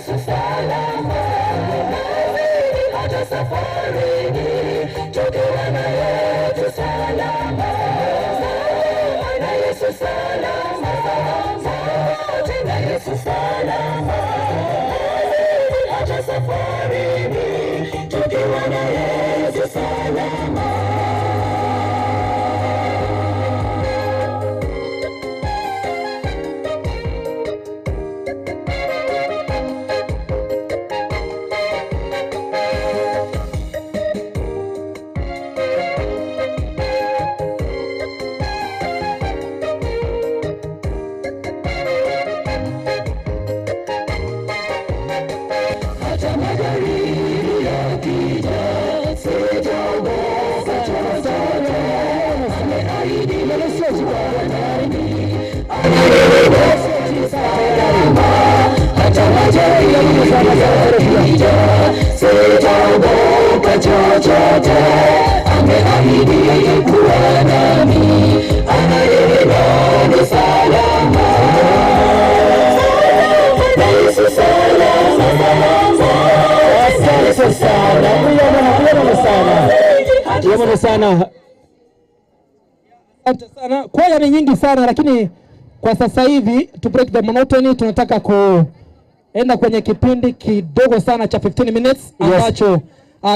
Yesu salama, nazidi hata safarini, tukiwa na Yesu salama, salama na Yesu salama, sote na Yesu salama, nazidi hata safarini, tukiwa na Yesu salama. Hata majaribu yakija, sitaogopa chochote. Ameahidi kuwa nami, ameniweka salama. Hata majaribu yakija, sitaogopa chochote. Ameahidi kuwa nami, ananilinda salama. Na Yesu salama, Asante sana. Kuyamana sana. Kuyamana sana. Asante sana. Kwaya ni nyingi sana, lakini kwa sasa hivi to break the monotony tunataka kuenda kwenye kipindi kidogo sana cha 15 minutes ambacho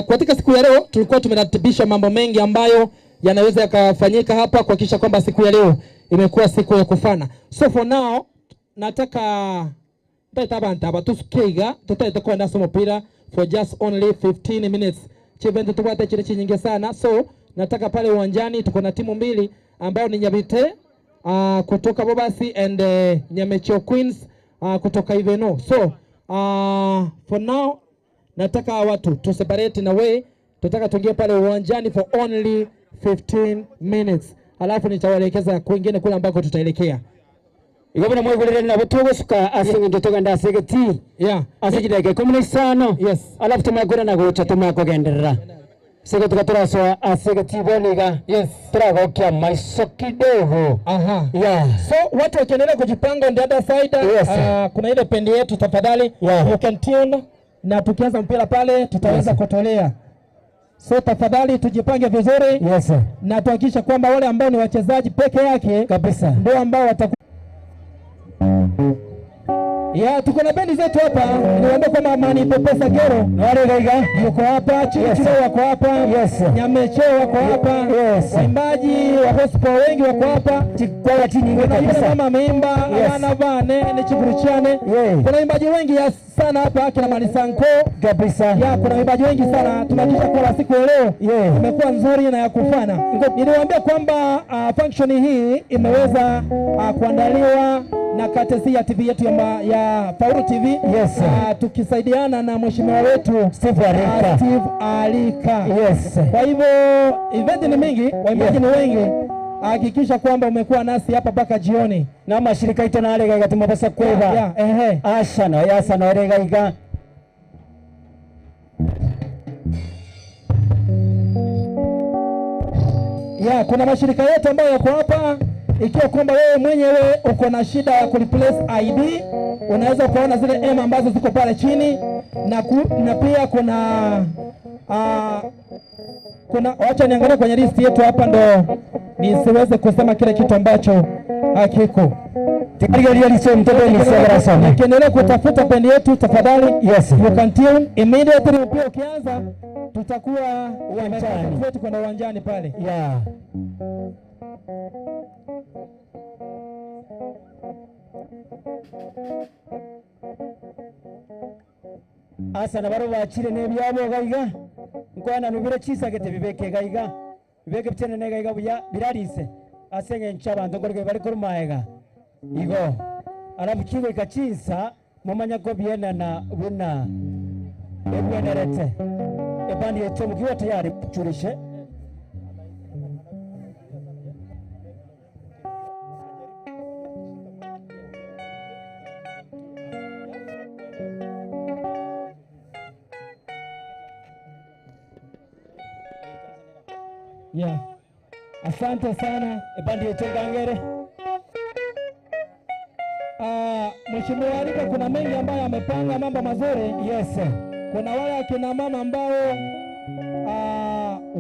katika siku ya leo tulikuwa tumeratibisha mambo mengi ambayo yanaweza yakafanyika hapa kuhakikisha kwamba siku ya leo imekuwa siku ya kufana. So for now nataka ndaita abantu aba tusukiga tutaita kwenda somo mpira for just only 15 minutes. Chivente tupate chile chinyingi sana. So nataka pale uwanjani tuko na timu mbili ambao ni Nyabite kutoka Bobasi and Nyamecho Queens kutoka Iveno. So for now nataka watu to separate in a way, tutaka tuingie pale uwanjani for only 15 minutes, alafu nitawaelekeza kwingine kule ambako tutaelekea. Igabona mwegurire nabo tugusuka ase ngento tugenda ase geti. Ase kideke 15. Alafu tumagura na gocha tumakugenderera. Sego tukaturaswa ase geti boniga. Turagokia maiso kidogo. So watu wakiendelea kujipanga on the other side, kuna ile pendi yetu tafadhali. You can tune na tukianza mpira pale tutaweza kutolea. So tafadhali tujipange vizuri. Na tuhakikishe kwamba wale ambao ni wachezaji peke yake kabisa ndio ambao watakuwa. Ya, tuko na bendi zetu hapa. Niwaambie kwamba Amani Popesa Gero Wale gaiga yuko hapa, Chicho wako hapa, Nyamecho wako hapa, waimbaji wa gospel wengi wako hapa. Chikwaya chini Kuna yule kabisa. mama ameimba Abana bane ni Chiburuchane. Kuna waimbaji wengi ya sana hapa kina Manisanko kabisa. Ya, kuna waimbaji wengi sana. Tumehakikisha kwa siku ya leo imekuwa nzuri na ya kufana. Niliwaambia kwamba function hii imeweza kuandaliwa na katesi ya TV yetu ya Faulu TV. Tukisaidiana na mheshimiwa wetu Steve Alika. Steve Alika. Kwa hivyo event ni mingi, waimbaji ni wengi. Hakikisha kwamba umekuwa nasi hapa mpaka jioni. Na mashirika ito na alega gatumabasa kweba. Asha no yasa no alega iga. Ya, kuna mashirika yetu ambayo yako hapa. Ikiwa kwamba wewe mwenyewe uko na shida ya kureplace ID, unaweza kuona zile M ambazo ziko pale chini na pia kuna wacha niangalie kwenye list yetu hapa ndo nisiweze kusema kile kitu ambacho hakiko. Nikiendelea kutafuta pendi yetu tafadhali. You can tune immediately. Pia ukianza tutakuwa uwanjani. Kwenda uwanjani pale. Asa na baro bachire nebyabo gaiga nkwana nubire chisagete bibeke gaiga bibeke bitene ne gaiga buya birarise asenge nchabantu ngorike bari kurumaega igo arabukiwe kachinsa mumanya ko biena na buna ebwenerete ebandi yetu mukiwa tayari kuchurishe. Yeah. Asante sana. Ebandi yetu ngangere. Mheshimiwa Arika kuna mengi ambayo amepanga mambo mazuri. Yes. Kuna wale akina mama ambao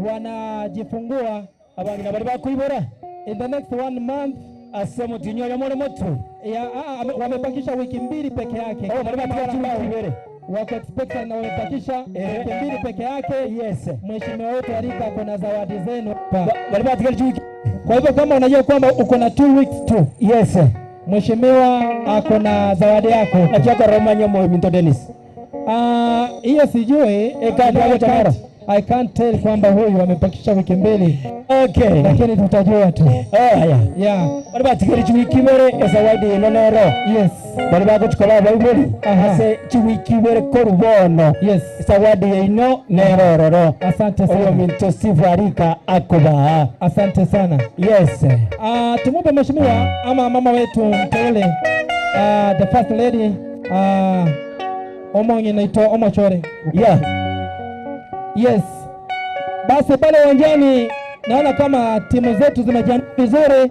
wanajifungua abangina bali bakuibora in the next 1 month asemo tinyoya mole moto ya wamebakisha wiki 2 peke yake. Oh, bali batika wiki 2 wako expectant na wamebakisha wiki 2 peke yake. Yes. Mheshimiwa wetu Arika kuna zawadi zenu bali batika wiki. Kwa hivyo kama unajua kwamba uko na 2 weeks tu. Yes. Mheshimiwa ako na zawadi yako. Achaka Romanya mo Minto Dennis. Hiyo sijui. I can't tell kwamba huyu amepakisha wiki 2. Okay. Lakini tutajua tu. Oh yeah. Yeah. Bali batikiri wiki 2 ezawadi inonero. Yes. Bali bakuchikola baibuli. Ase wiki 2 korubono. Yes. Zawadi ino nerororo. Asante sana. Oyo Minto Steve Arika akoba. Asante sana. Yes. Tumupe mheshimiwa ama mama wetu mteule the first lady Omongi naitwa Omochore. Yeah. Yes. Basi pale uwanjani naona kama timu zetu zimejiandaa vizuri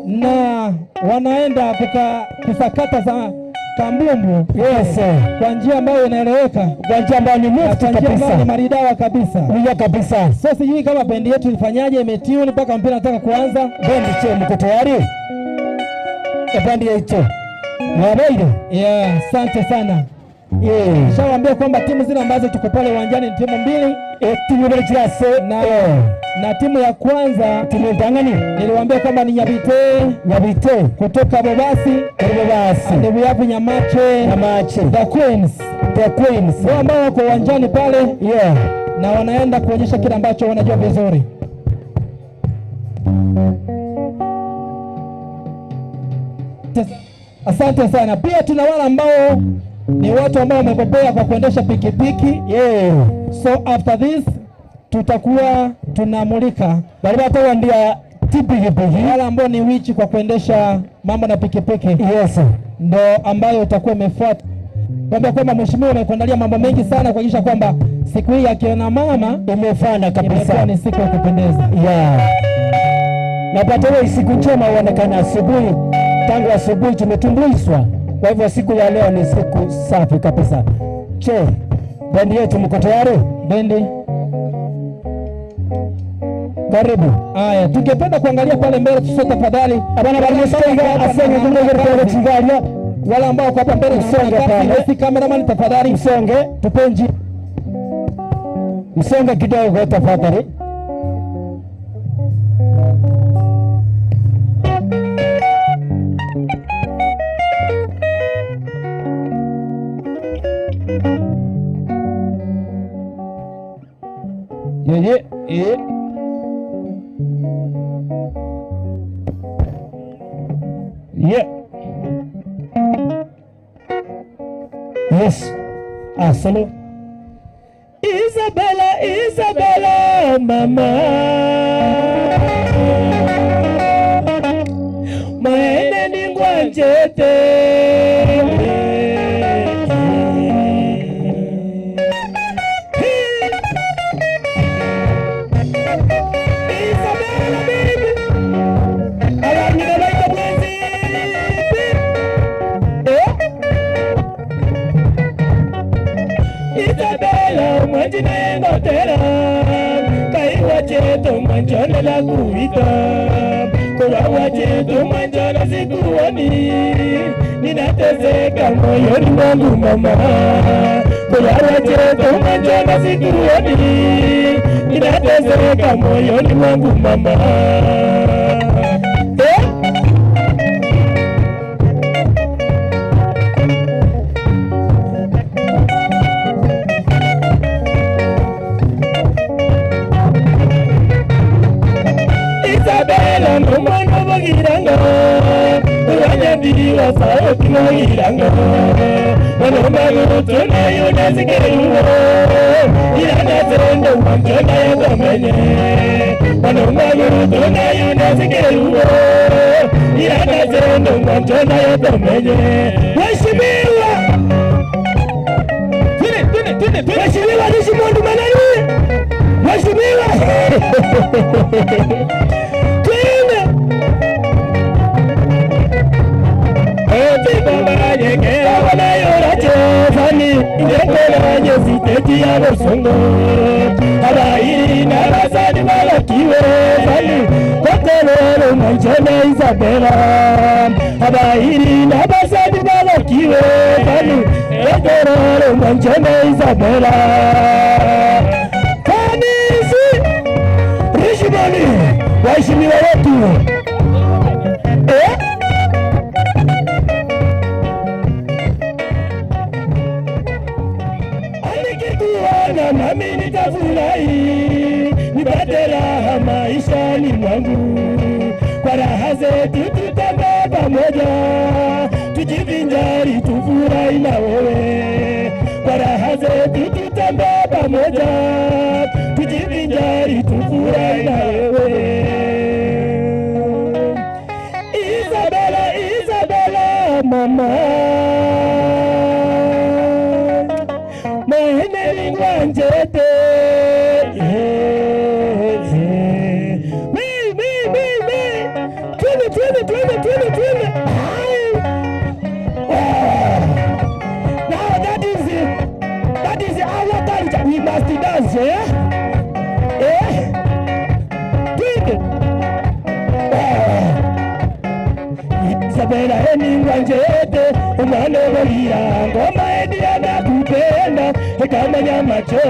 na wanaenda kusakata za kambumbu. Yes. Kwa njia ambayo inaeleweka, kwa njia ambayo ni mufti kabisa, ni maridhawa kabisa. Ndio kabisa. So sijui kama bendi yetu ilifanyaje, imetune mpaka mpira nataka kuanza. Bendi che mko tayari? Bendi yetu. Mwabaire. Yeah, asante sana. Yeah. Nishawaambia kwamba timu zile ambazo tuko pale uwanjani ni timu 2. Timu mbili kirase na timu ya kwanza timu ndangani niliwaambia kwamba ni Nyabite kutoka Bobasi, and we have Nyamache, the Queens, wao ambao wako uwanjani pale. Yeah. Na wanaenda kuonyesha kile ambacho wanajua vizuri. Asante sana. Pia tuna wale ambao ni watu ambao wamekopea kwa kuendesha pikipiki. Yeah. So after this tutakuwa tunamulika bali batawandia pikipiki, wale ambao ni wichi kwa kuendesha mambo na pikipiki. Yes. Ndo ambayo utakuwa umefuata. Kwamba kwamba mheshimiwa amekuandalia mambo mengi sana kuhakikisha kwamba siku hii ya kina mama imefana kabisa. Imekuwa ni siku ya kupendeza. Yeah. Na patawe siku njema huonekana asubuhi. Tangu asubuhi tumetumbuizwa. Kwa hivyo siku ya leo ni siku safi kabisa. Che, bendi yetu mko tayari? Bendi. Karibu. Haya, tungependa kuangalia pale mbele tusio tafadhali. Abana bali msonga asenge kungoja chigaria. Wala ambao kwa hapa mbele msonge pale. Si cameraman tafadhali msonge, tupenji. Msonge kidogo tafadhali. Yeah, yeah. Yeah. Yes. Asalo. Isabella, Isabella, mama. Maene ningwanjete. Mwanjinengotera kaiwa chetu mwanjone la kuita kurawa chetu mwanjone sikuoni ninateseka moyoni mwangu mama kurawa chetu mwanjone sikuoni ninateseka moyoni mwangu mama. Isabella nomwana bogiranga uranyandiriwa sauti mogiranga onomagutune yunasikiruo iranasendo wanjona yakomenye onomagutune yunasikiruo iranasendo wanjona yakomenye. Mheshimiwa Mheshimiwa Richmond Manani, Mheshimiwa geti ya Bosongo abairi n'abasani barakiwe fani kokororo mwanjene Isabella abairi n'abasani barakiwe fani kokororo mwanjene Isabella kanisi Rishiboni waheshimiwa wetu Nikikuona nami nitafurahi, nipate raha maishani mwangu. Kwa raha zetu tutembee pamoja, tujivinjari tufurahi na wewe. Kwa raha zetu tutembee pamoja, tujivinjari tufurahi na wewe. Isabella, Isabella mama Njete me me me me twende twende twende twende twende. Now that is it. That is our culture. We must dance, eh? Eh? Twende. Isabella eni njete umwana bolira ngoma eni anakupenda kama nyama cho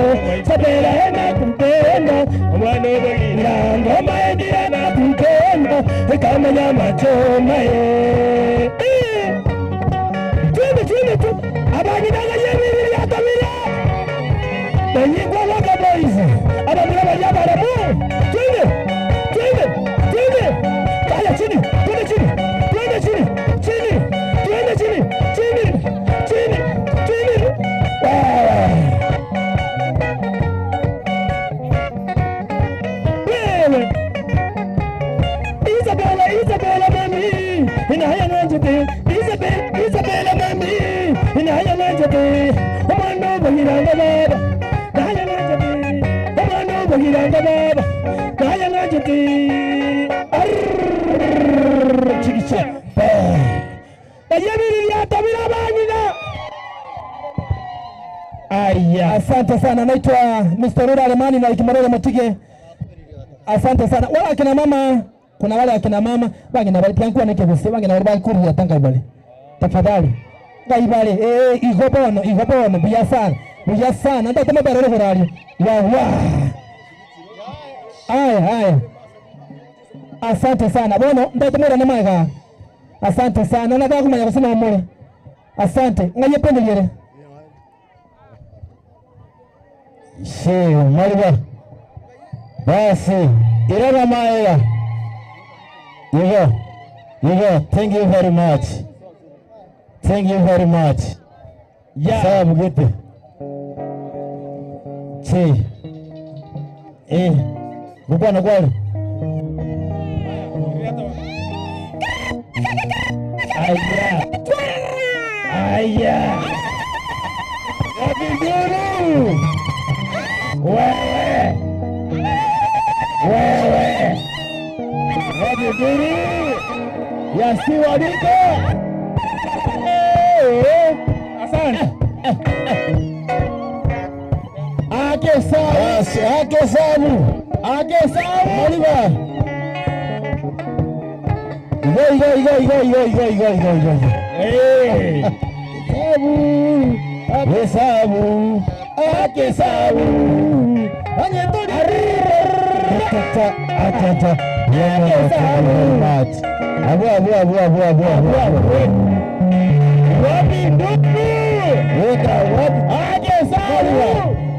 Isabella anakupenda umwana bolira ngoma eni anakupenda kama nyama cho mae twende twende tu abanye ndanga yebiri atabira banyigwa waka boys abamira banyabaramu twende twende twende kaya chini twende chini twende chini chini twende chini chini chini chini. Wewe Isabella Isabella mami inahaya nanjete Isabella Isabella mami inahaya nanjete umwana bagiranga baba nahaya nanjete umwana bagiranga baba nahaya nanjete arr chikicha bayabiri yatabira banyina. Aya, asante sana. Naitwa Mr. Rura Alemani na Ikimarore Motige. Asante sana. Wala akina mama, kuna wale akina mama bangina bali piankuwa neke guse bangina bali bankuru ya tanga ibale. Tafadhali. Ngaibale eh igobono igobono buya sana. Buya sana. Ndio kama baroro horari. Wa wa. Aya aya. Asante sana. Bono ndio tumora na maiga. Asante sana. Nataka kumanya kusema mole. Asante. Ngaye pende yere. She Mariba basi irara maela you go thank you very much, thank you very much. Yeah, sababu gete che bukwana kwali aya aya wabiduru wewe wewe wabiduru yasiwadiko. Asante. Ake sabu ake sabu ake sabu Mariba. Igo igo igo igo igo igo igo igo igo. Eh. Sabu ake sabu ake sabu. Anyetori. Atata atata. Ake sabu. Abu abu abu abu abu abu abu. Wapi ndugu? Weka wapi? Ake sabu.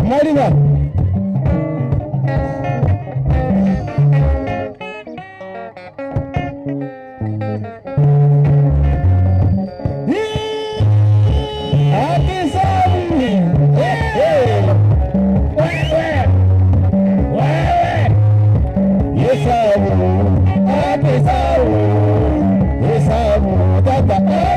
Mariba. Ake sabu. Ake sabu. Tata.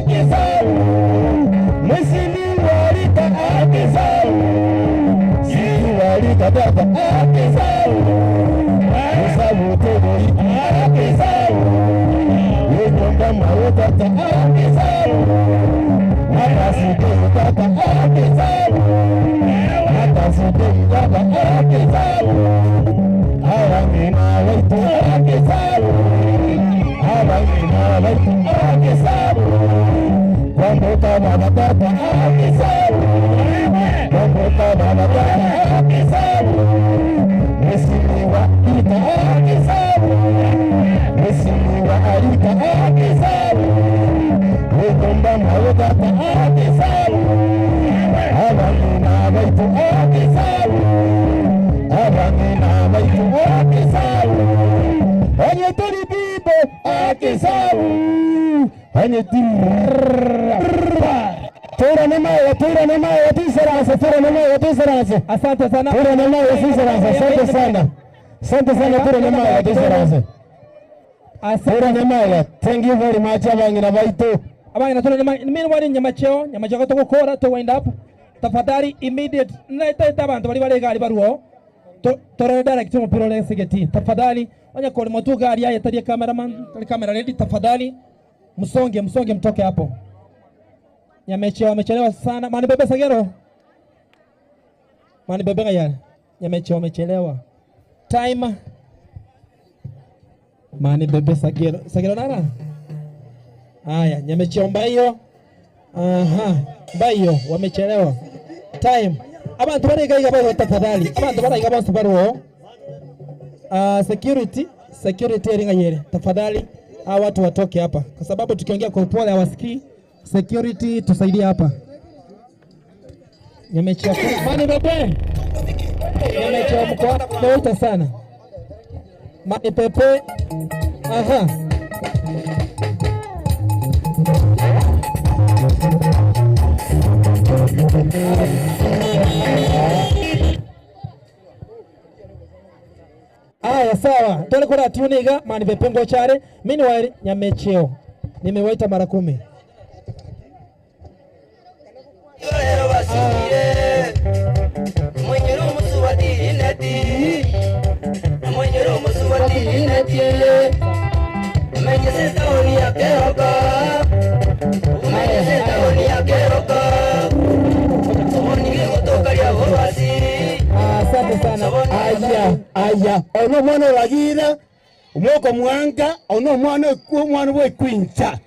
Kwamboka baba tata akisabu Kwamboka baba tata akisabu Mheshimiwa Ita akisabu Mheshimiwa Arita akisabu Wekomba mwayo tata akisabu Abangina baitu akisabu Abangina baitu akisabu Onye tuli bibo akisabu Onye Tora nema tisarase tora nema tisarase. Asante sana. Tora nema tisarase. Asante sana. Asante sana tora nema tisarase. Asante nema. Thank you very much abangina baitu. Abangina tora nema mimi wali nyamacheo nyamacheo to gukora to wind up. Tafadhali immediate naita abantu bali bali gari baruo. Torere direct mpira ule segeti. Tafadhali onya kwa motu gari ya tari cameraman, tari camera ready tafadhali. Msonge msonge mtoke hapo. Nyamecheo amechelewa sana. Mani bebe Sagero. Mani bebe ngaya. Nyamecheo amechelewa. Time. Mani bebe Sagero. Sagero nana? Haya, nyamecheo mbayo. Aha, mbayo wamechelewa. Time. Abantu baraiga baro tafadhali. Abantu baraiga bose baro. Security, security ringa yere. Tafadhali hawa watu watoke hapa. Kwa sababu tukiongea kwa upole hawasikii. Security tusaidie hapa. Nyamecheo mani bebe. Nyamecheo mko meuta sana. Mani pepe. Aha. Aya sawa. Tole kwa tuniga mani pepe ngochare. Mimi ni nyamecheo. Nimewaita mara 10. Asante sana. Aya, aya. Ono mwana wagira, umoko mwanga, ono mwana ku mwana we kwincha.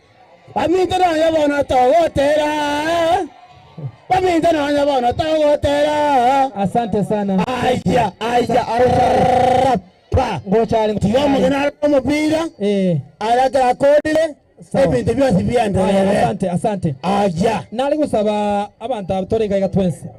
Baminta na yabona tawotera. Baminta na yabona tawotera. Asante sana. Aya, aya, arapa. Ngocha tiyomo gena mpira. Eh. Alaka kodile. Ebintu byose byandelele. Asante, asante. Aya. Nali gusaba abantu abatorega igatwense.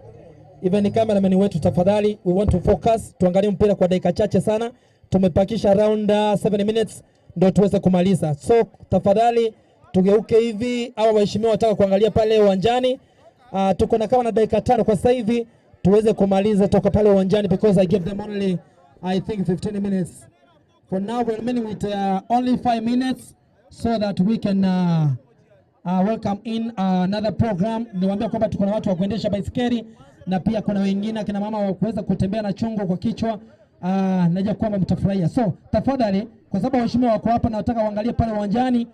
Even cameraman wetu tafadhali, we want to focus, tuangalie mpira kwa dakika chache sana. Tumepakisha around 7 minutes ndio tuweze kumaliza. So tafadhali tugeuke hivi, hawa waheshimiwa wataka kuangalia pale uwanjani. Tuko na kama na dakika 5 kwa sasa hivi tuweze kumaliza toka pale uwanjani because I give them only I think 15 minutes. For now we're remaining with only 5 minutes so that we can welcome in another program. Niwaambia kwamba tuko na watu wa kuendesha baisikeli na pia kuna wengine akina mama wa kuweza kutembea na chungu kwa kichwa. Najua kwamba mtafurahia. So tafadhali, kwa sababu waheshimiwa wako hapa na nataka waangalie pale uwanjani,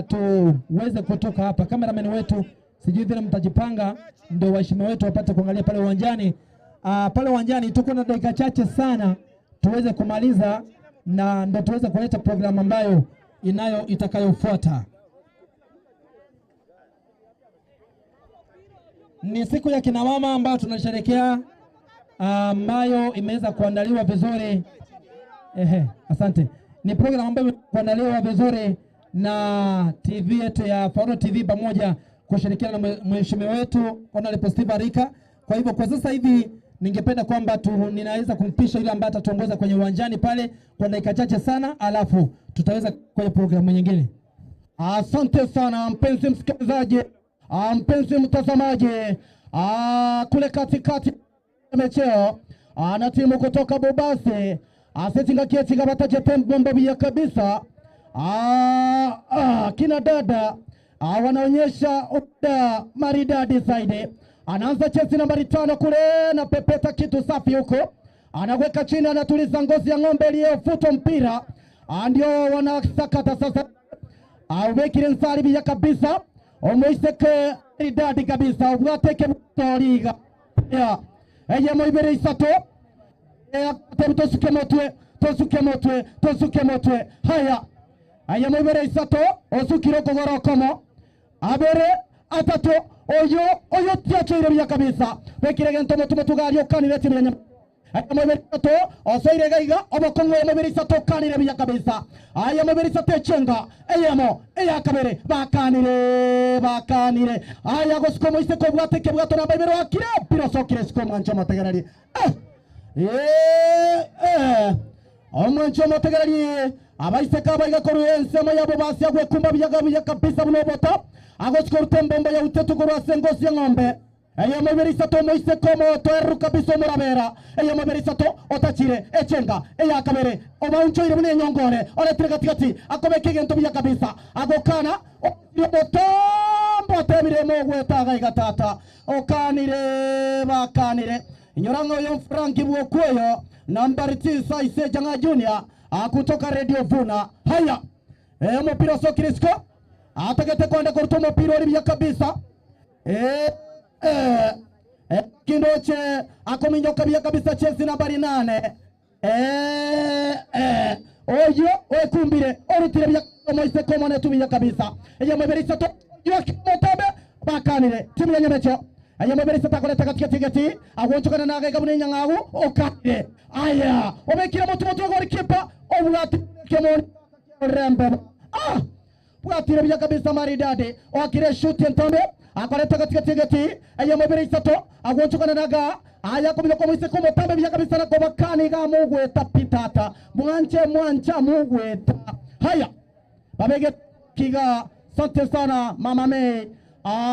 tuweze kutoka hapa. Cameraman wetu sijui vile mtajipanga ndio waheshimiwa wetu wapate kuangalia pale uwanjani. Pale uwanjani tuko na dakika chache sana tuweze kumaliza na ndio tuweze kuleta program ambayo inayo itakayofuata. Ni siku ya kina mama ambayo tunasherehekea, ambayo imeweza kuandaliwa vizuri. Ehe, asante. Ni program ambayo imekuandaliwa vizuri na TV yetu ya Faulu TV pamoja kushirikiana na mheshimiwa wetu Honorable Steve Arika. Kwa hivyo kwa sasa hivi ningependa kwamba ninaweza kumpisha yule ambaye atatuongoza kwenye uwanjani pale kwa dakika chache sana, alafu tutaweza kwenye programu nyingine. Asante sana mpenzi msikilizaji, mpenzi mtazamaji. Kule katikati mecheo na timu kutoka Bobasi asetinga kieti bataje tembo bia kabisa. Kina dada wanaonyesha uda maridadi zaidi. Anaanza chesi nambari 5 kule na pepeta kitu safi huko. Anaweka chini, anatuliza ngozi ya ng'ombe iliyofutwa mpira. Ndio wanasakata sasa. Awekire nsari bia kabisa. Omoiseke maridadi kabisa. Ubwateke mtoriga. Ya. Eye moibere isato. Tosuke motwe, tosuke motwe, tosuke motwe. Haya. Eye moibere isato, osukiro kogoro komo. Abere Atatu oyo oyo tiachoire bia kabisa. Bekire gento mutumo tugario kanire timu ya Aya to osoire gaiga obokongo mobiri sato kanire bia kabisa. Aya mobiri sato chenga eyemo eya kabere bakanire bakanire. Aya gosuko moise ko bwate ke bwato na baibero akire piro sokire siko mwancho mategerari. Omwancho mategerari abaiseka baiga koru ensemo yabo basi agwe kumba biyaga biya kabisa buno bota. Agosuko rutembombo ya utetu korwa sengosi ya ng'ombe. Eya mobiri sato moise komo toeru kabisa murabera. Eya mobiri sato otachire echenga eya kabere obaunchoire bune nyongore oretire katikati akobeke gento biya kabisa agokana otombo tebire mogwetaga igatata okanire bakanire inyorango yo Franki Bwokweyo nambari 9 Isejanga Junior akutoka Radio Vuna. Haya mopira sokirisko atakete kwenda kuruto mopira ori biya kabisa kindoche akominyoka biya kabisa Chelsea nambari 8 oyo okumbire orutire biya moise komone tubiya kabisa eyo mobiri sato yomotabe bakanire timu ya Nyamecho eyo mobiri sato akoleta katika tigeti agonchokana na gabune nyangagu okatire aya obekira mutu gori kipa obwati kemoni rembe bwatire biya kabisa maridadi okire shoot entombe akoleta katika tigeti eyo mobiri sato agonchokana naga aya komino komoise komotambe biya kabisa na kobakani ga mugweta pitata mwanche mwancha mugweta. Haya babege kiga sante sana mama me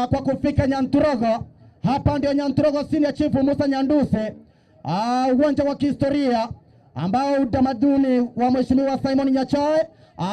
kwa kufika Nyanturogo. Hapa ndio Nyanturogo senior chief Musa Nyanduse, uwanja wa kihistoria ambao utamaduni wa Mheshimiwa Simon Nyachae,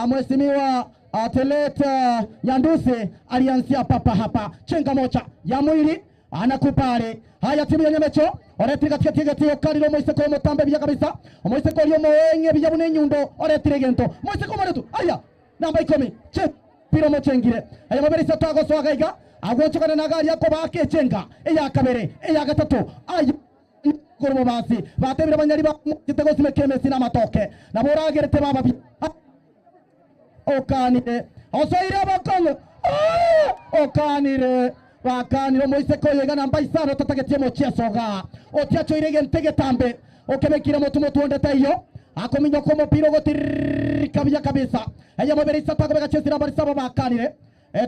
Mheshimiwa Teleta Nyanduse alianzia papa hapa. Chenga mocha ya mwili anakupale. Haya timu ya Nyamecho oretire katika tigeti okaliro moise ko motambe biya kabisa moise ko lyo moenge biya bune nyundo oretire gento moise ko moretu. Aya namba 10 che piro mochengire aya mobiri sato agosoaga iga agochokana nagari yako bake chenga eya kabere eya gatatu ayo kurumo basi batebira banyari ba kitego sime kemesi na matoke na boragerete baba okanire osoire abakongo okanire bakanire moise ko yega namba 5 tatagetie mocheso ga otiachoire gentege tambe okebekira motu motu ondeta iyo akominyo ko mopiro gotirika biya kabisa eya mobiri sato akobeka Chelsea namba 7 bakanire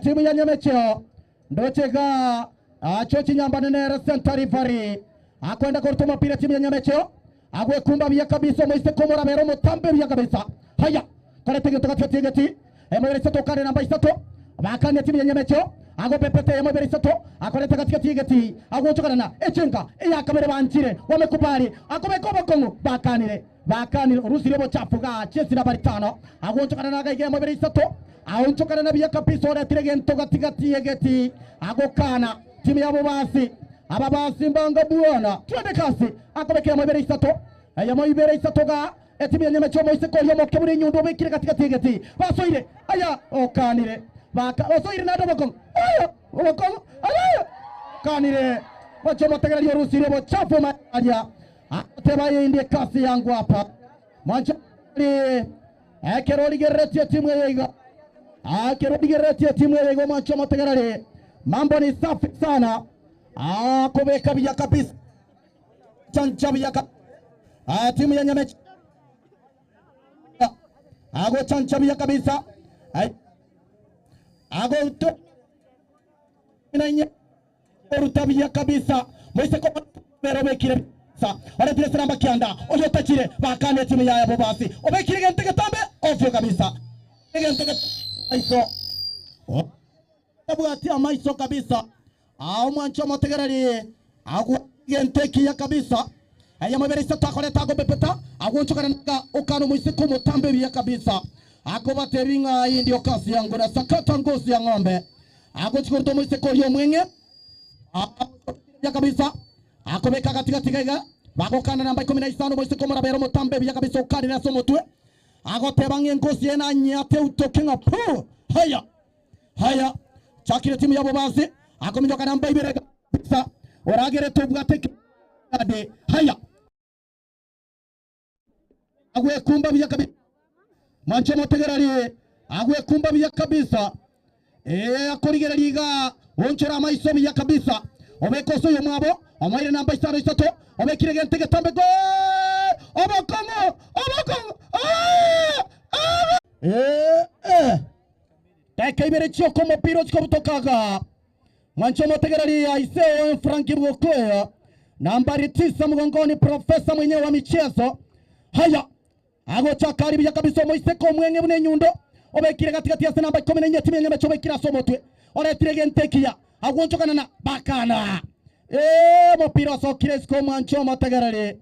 timu ya Nyamecho ndochega acho chinyamba nene center referee akwenda kurutuma mopira timu ya Nyamecho agwe kumba biya kabisa moise ko morabero motambe biya kabisa. Haya karete gento katigeti mobiri sato kare namba 3 bakane timu ya Nyamecho ago pepete mobiri sato akoreta katika tigeti agochokana na echenga eya kabere banchire wamekubali akobeko bokongo bakanire bakanire orusire bochafu ga Chelsea nambari 5 agochokana na gaige mobiri sato aonchokana na biya kabisa oretire gento katikati egeti agokana timu yabo basi ababasi mbanga buona twende kasi akobekera mobiri sato eya mobiri sato ga timu ya Nyamecho moise ko yomo keburi nyundo bekire katika tigeti basoire aya okanire baka osoire na dobokongo ayo obokongo ayo kanire wacho motegereri orusire bochafu maja ateba yinde kasi yangu hapa mwancho ekero ligeretie timu yeiga akero ligeretie timu yeiga mwancho motegereri mambo ni safi sana akobeka biya kabisa chancha biya timu ya Nyamecho ago chancha biya kabisa ago to orutabia kabisa moise ko merobekire sa oretire namba kianda oyo tachire bakane timu ya yabo basi obekire gentege tambe ofyo kabisa gentege aiso abwati amaiso kabisa aho mwancho motegereri ago genteki ya kabisa aya mobere sato akoreta ago bepeta ago nchokana naga okano moise ko motambe bia kabisa akobateringa hii ndio kasi yangu na sakata ngozi ya ng'ombe agochikurto moise ko yo mwenge ya kabisa akobeka katika tigaiga bagokana namba 15 moise ko morabero motambe bia kabisa okani na somotwe agotebange ngozi ena nyate utokenga pu. Haya haya chakire timu yabo basi akominyoka namba 2 kabisa oragere tobwate ade. Haya agwe kumba bia kabisa mwancho motegerari agwe kumba biya kabisa akorigereri ga Onchora maiso biya kabisa. Obekoso yo mwabo, omoire namba 5 3, obekire gente getambe go. Obokongo, obokongo. Dakika ibere chioko mopira chikobutokaga. Mwancho motegerari Aiseo Franki Bwokoya. Nambari 9 mgongoni, profesa mwenyewe wa michezo. Haya. Agocha karibia kabisa Moiseko mwenge mune nyundo. Obekire katikati ya namba 14 timu yenye mechobekira somotwe. Oretire gentekia. Agonchokana na bakana. Mopira sokire siko mwancho motegerari.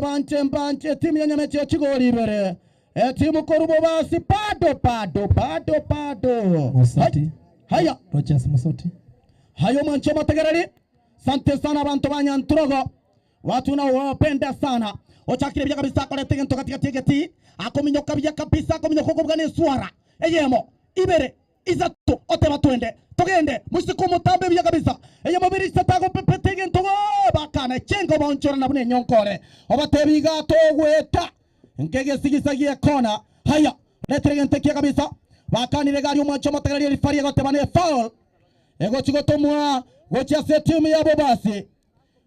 Banche banche timu yenye mecho chigori ibere. Timu korubo basi pado pado pado pado. Musoti. Haya. Rogers Musoti. Hayo mwancho motegerari. Sante sana bantu banyantrogo. Watu nao wapenda sana. Ochakire bya kabisa kwa letege ntoka katika tegeti. Akominyoka bya kabisa akominyoka kubwa suara. Eyemo ibere izatu otema twende. Togende musiku mutambe bya kabisa. Eyemo biri satago pepetege ntogo bakana chengo bonchora na bune nyonkore. Obatebiga togweta. Nkege sigisagie kona. Haya letege ntekia kabisa. Bakani regari mwancho motegerari rifari gotebane foul. Ego chigotomwa gochia se timu ya Bobasi.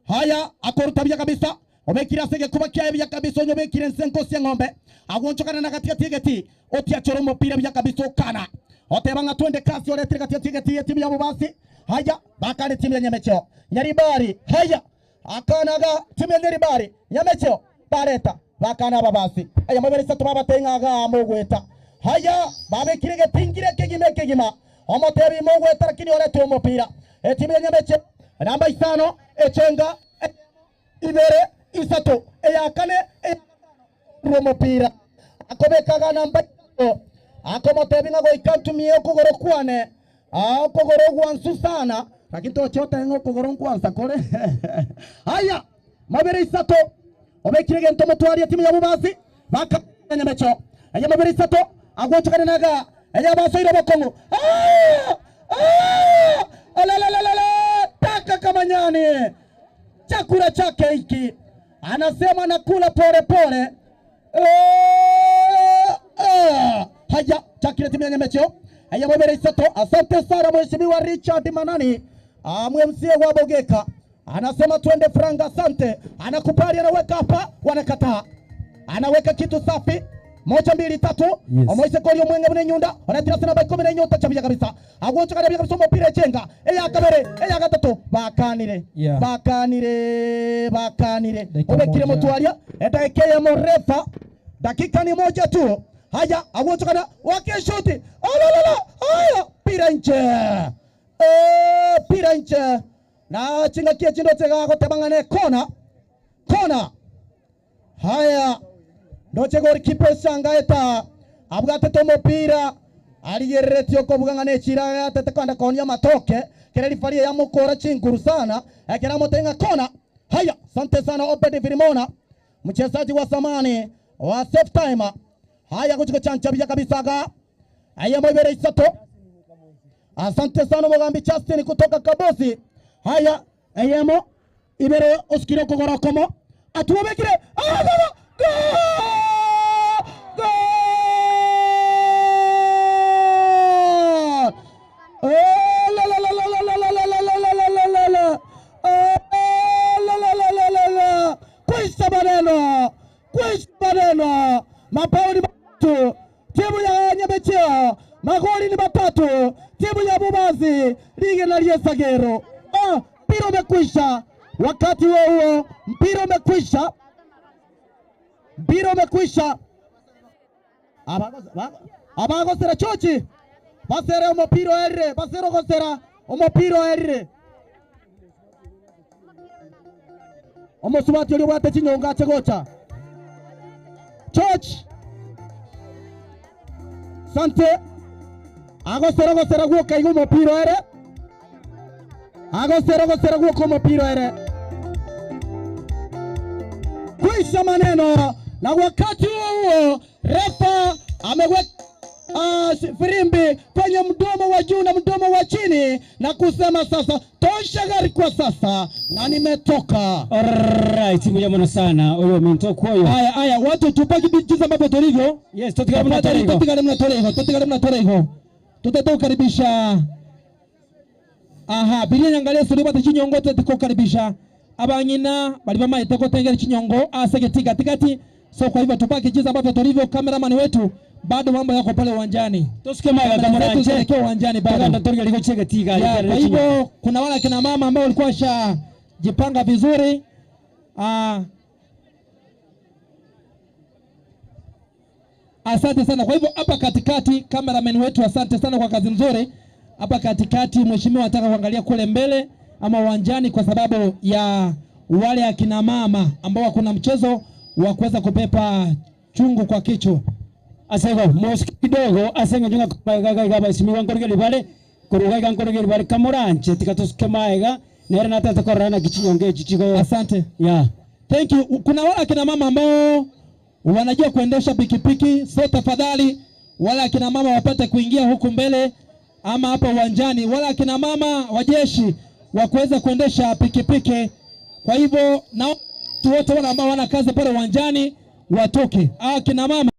Haya akorutabia kabisa. Obekira sege kubakia bya kabisa nyobekire nsenko sia ng'ombe. Agonchokana na katika tigeti. Otia choro mpira bya kabisa kana. Otebanga twende kasi oletire katika tigeti timu ya Bobasi. Haya bakale timu ya Nyamecho. Nyaribari. Haya akanaga timu ya Nyaribari. Nyamecho bareta bakana Babasi. Haya maberesa tubabatengaga mugweta. Haya babekire getingire kegime kegima. Omotebi mugweta lakini oletwe mpira. Timu ya Nyamecho namba 5 echenga ibere isato eyakane romopira akobekaga namba 5 akomotebi ngo ikantumie okugoro kwane okugoro gwansu sana lakini tochota ngo okugoro kwanza kore. Haya mabere isato obekire gento mutwari timu ya Bubasi baka Nyamecho eya mabere isato agonchokane naga eya basoire bokongo la taka kamanyani chakula chake hiki anasema nakula pole pole. Haya chakile timu ya Nyamecho haya mwebere isato. Asante sana mheshimiwa Richard Manani MCA wa Bogeka anasema twende franga. Asante, anakubali anaweka hapa, wanakataa, anaweka kitu safi. 1 2 3. Yes. Omoise kolio mwenge mune nyunda onatira sana by 10 nyota chabya kabisa agoncho kana kabisa mopira chenga eya kabere eya gatatu bakanire. Yeah. Bakanire bakanire obekire mutwaria edakika ya morefa dakika ni moja tu. Haya agoncho kana wakeshuti alalala haya pira nje pira nje na chinga kie chindo tega gotebangane kona kona. Haya ndoche golikipa shangaeta abwate to mupira aligeretio ko bugangane chira atete kwanda konya matoke kera rifaria ya mukora chinguru sana ekera motenga kona. Haya sante sana Obed Filimona mchezaji wa zamani wa safe timer. Haya kuchiko chancha bija kabisa ga haya mwebere isato. Asante sana Mugambi Justin kutoka Kabosi. Haya eyemo ibere oskiro kogorokomo atuobekire Goal! Goal! La la la la la la la la la la la la la. La la la la la la. Kwisha maneno. Kwisha maneno. Mabao ni matatu. Timu ya Nyamecho magoli ni matatu. Timu ya Bubazi lige na Liesagero. Mpira umekwisha. Wakati huo huo mpira umekwisha. Mpira umekwisha. Abagosera chochi. Basere omopira erre, basero gosera omopira erre. Omosubati oli bwate chinyonga chegocha. Chochi. Sante. Agosera gosera guoka igo omopira erre. Agosera gosera guoka omopira erre. Kwisha maneno. Na wakati huo refa ameweka firimbi kwenye mdomo wa juu na mdomo wa chini na kusema sasa tosha gari kwa sasa na nimetoka. Alright, ngoja sana huyo mintoko huyo. Haya haya watu tupaki jinsi ambavyo tulivyo. Yes, tutikale mna torego. Tutataka kukaribisha Aha, bili nyangalia suri bata chinyongo tutikukaribisha. Abangina bali mama itako tengere chinyongo asegeti katikati. So kwa hivyo tupaki jinsi ambavyo tulivyo, cameraman wetu bado mambo yako pale uwanjani. Tusikie maga Kamera zetu zinaelekea uwanjani bado. Kwa hivyo kuna wale kina mama ambao walikuwa washajipanga vizuri. Asante sana. Kwa hivyo hapa katikati cameraman wetu, asante sana kwa kazi nzuri. Hapa katikati mheshimiwa anataka kuangalia kule mbele ama uwanjani kwa sababu ya wale akina mama ambao kuna mchezo wa kuweza kupepa chungu kwa kichwa. Asego moski kidogo asenga junga kupaga iga mheshimiwa nkorogeli bale kuruga iga nkorogeli bale kamuranche tikatusuke maega nere natata korana kichinyonge chichigo. Asante. Yeah. Thank you. Kuna wale akina mama ambao wanajua kuendesha pikipiki, so tafadhali wale akina mama wapate kuingia huku mbele ama hapa uwanjani, wale akina mama wa jeshi wa kuweza kuendesha pikipiki. Kwa hivyo na watu wote wale ambao wana kazi pale uwanjani watoke. Akina mama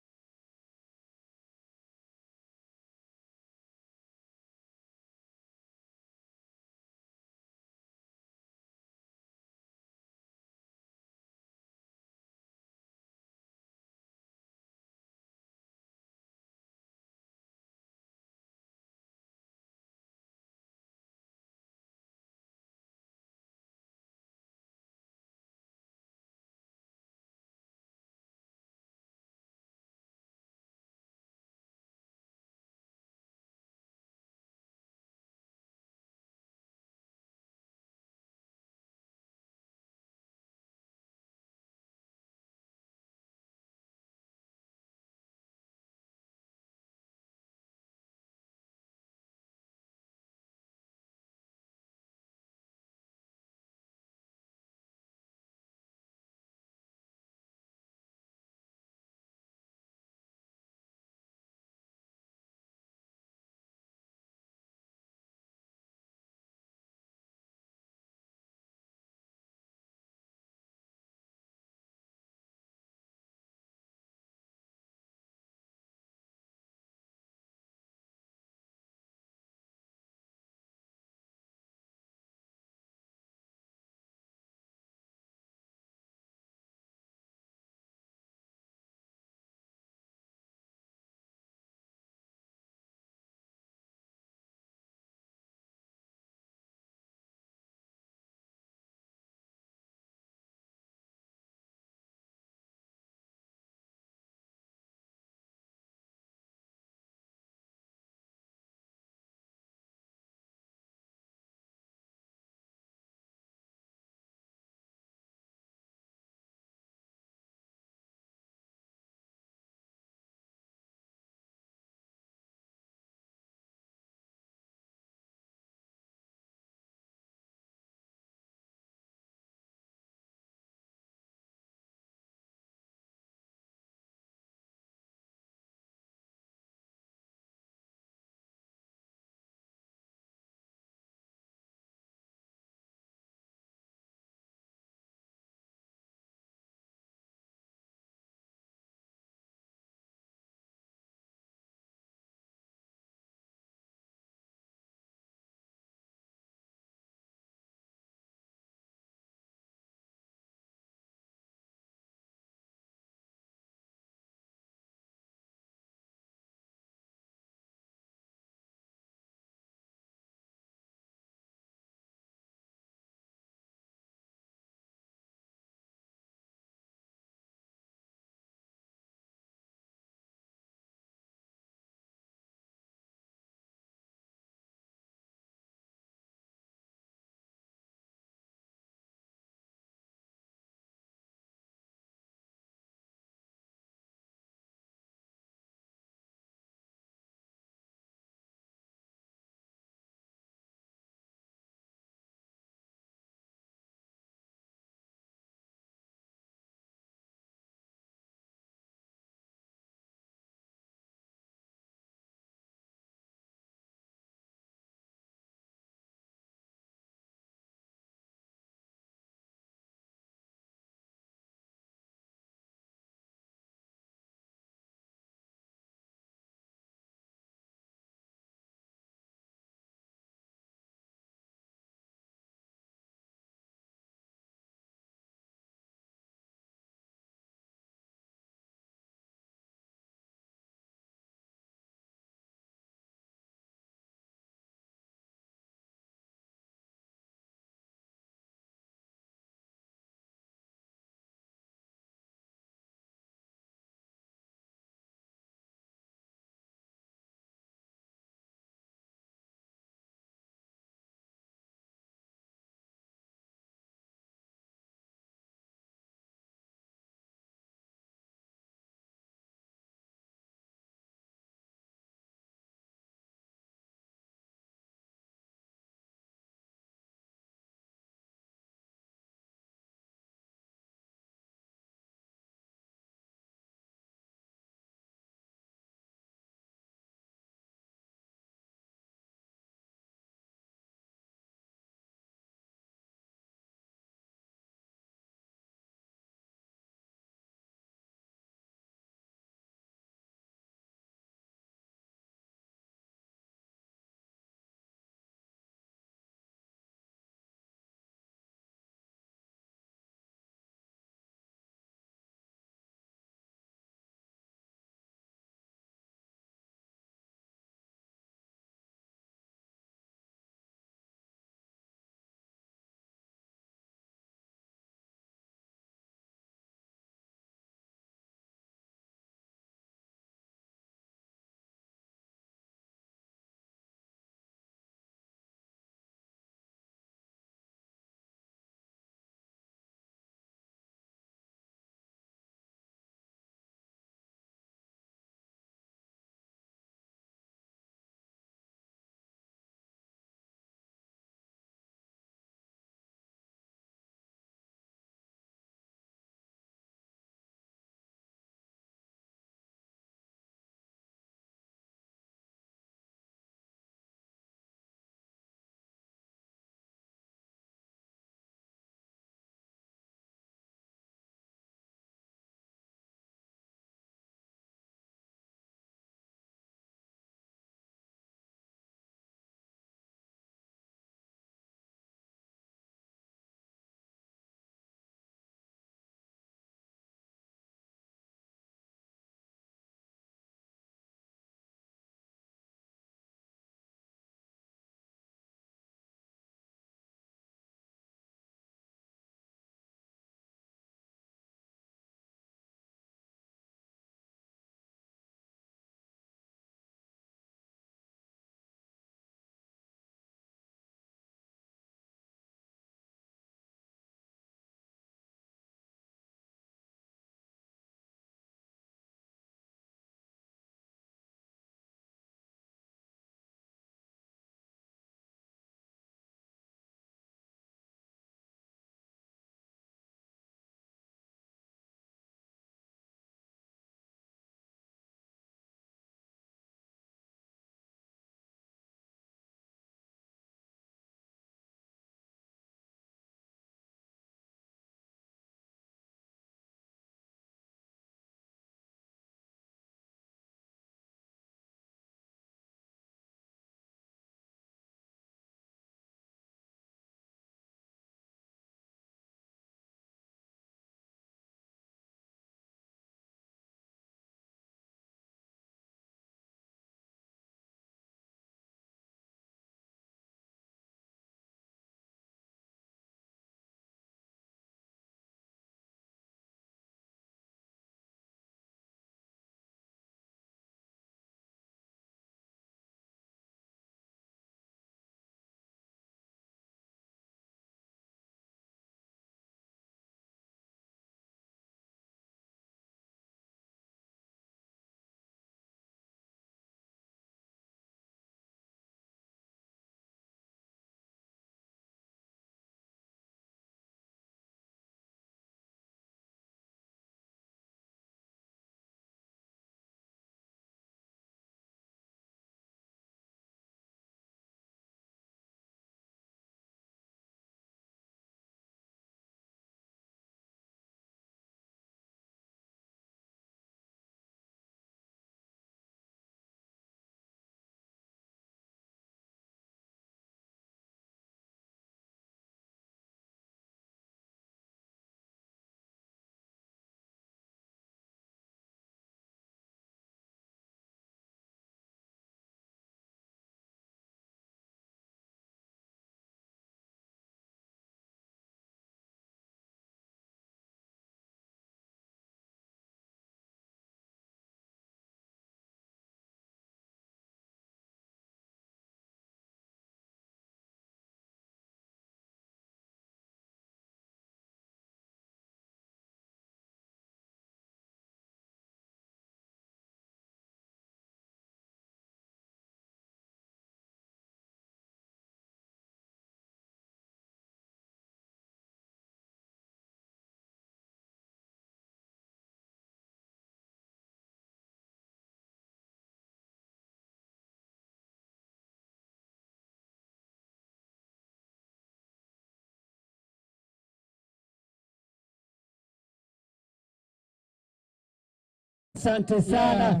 Asante sana. Yeah.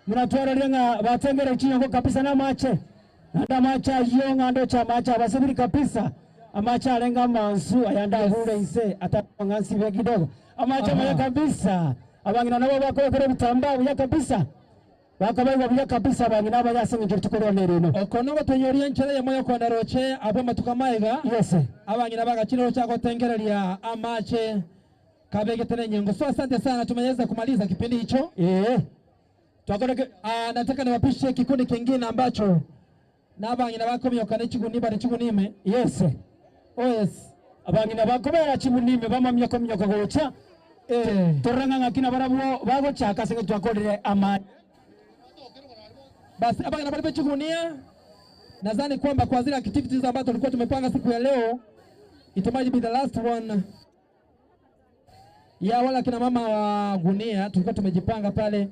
Mnatwara batengere chinyongo kabisa na mache. Nanda macha yonga ndo cha macha basubiri kabisa. Amacha alenga mansu ayanda yes. Hule ise atangansi vya kidogo. Amacha maya kabisa. Abangina nabo bakokere bitamba ya kabisa. Bakabaye buya kabisa abangina abayasenga nje tukorera nereno. Okono batonyoria nchere ya moyo kwa ndaroche abo matuka maega. Yes. Abangina bagachiro chako tengereria amache kabege nyengo. So asante sana, tumeweza kumaliza kipindi hicho. Eh. Nataka niwapishe kikundi kingine ambacho na abangina bakomyoka n'ikiguniba n'ikigunime. Yes. Oh yes. Abangina bakomera kibunime bamamye komyoka gocha. Eh. Toranga ngakina barabo bagocha kasenge twakorere ama. Basi abangina balipe chigunia. Nadhani kwamba kwa zile activities ambazo tulikuwa tumepanga siku ya leo, it might be the last one. Ya wala kina mama wa gunia tulikuwa tumejipanga pale.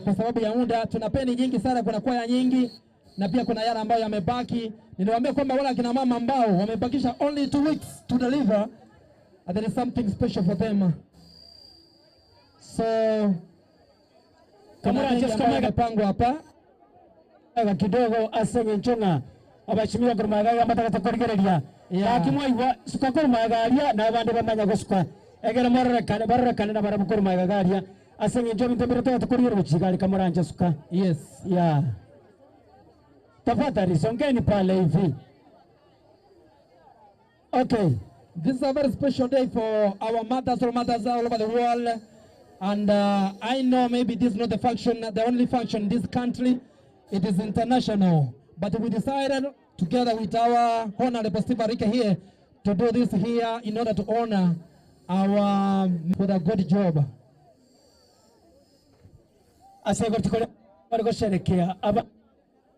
Kwa sababu ya muda tuna peni nyingi sana, kuna kwaya nyingi na pia kuna yale ambayo yamebaki. Niliwaambia kwamba wala kina mama ambao wamebakisha only 2 weeks to deliver, and there is something special for them. So kama yamepangwa hapa kidogo asenge nchonga abashimira kurumaga amataka korigereria lakimwa iwa suka kurumaga aria na abandi bamanya gosuka egera mororekane barorekane na barabukurumaga garia asenge njo mtembere to tukuriye ruchigari kamuranje suka. Yes. Yeah. Tafadhali songeni pale hivi. Okay. This is a very special day for our mothers, all mothers all over the world. And I know maybe this is not the function, the only function in this country. It is international. But we decided together with our Honorable Steve Arika here to do this here in order to honor our with a good job. Asego tukore barigosherekea aba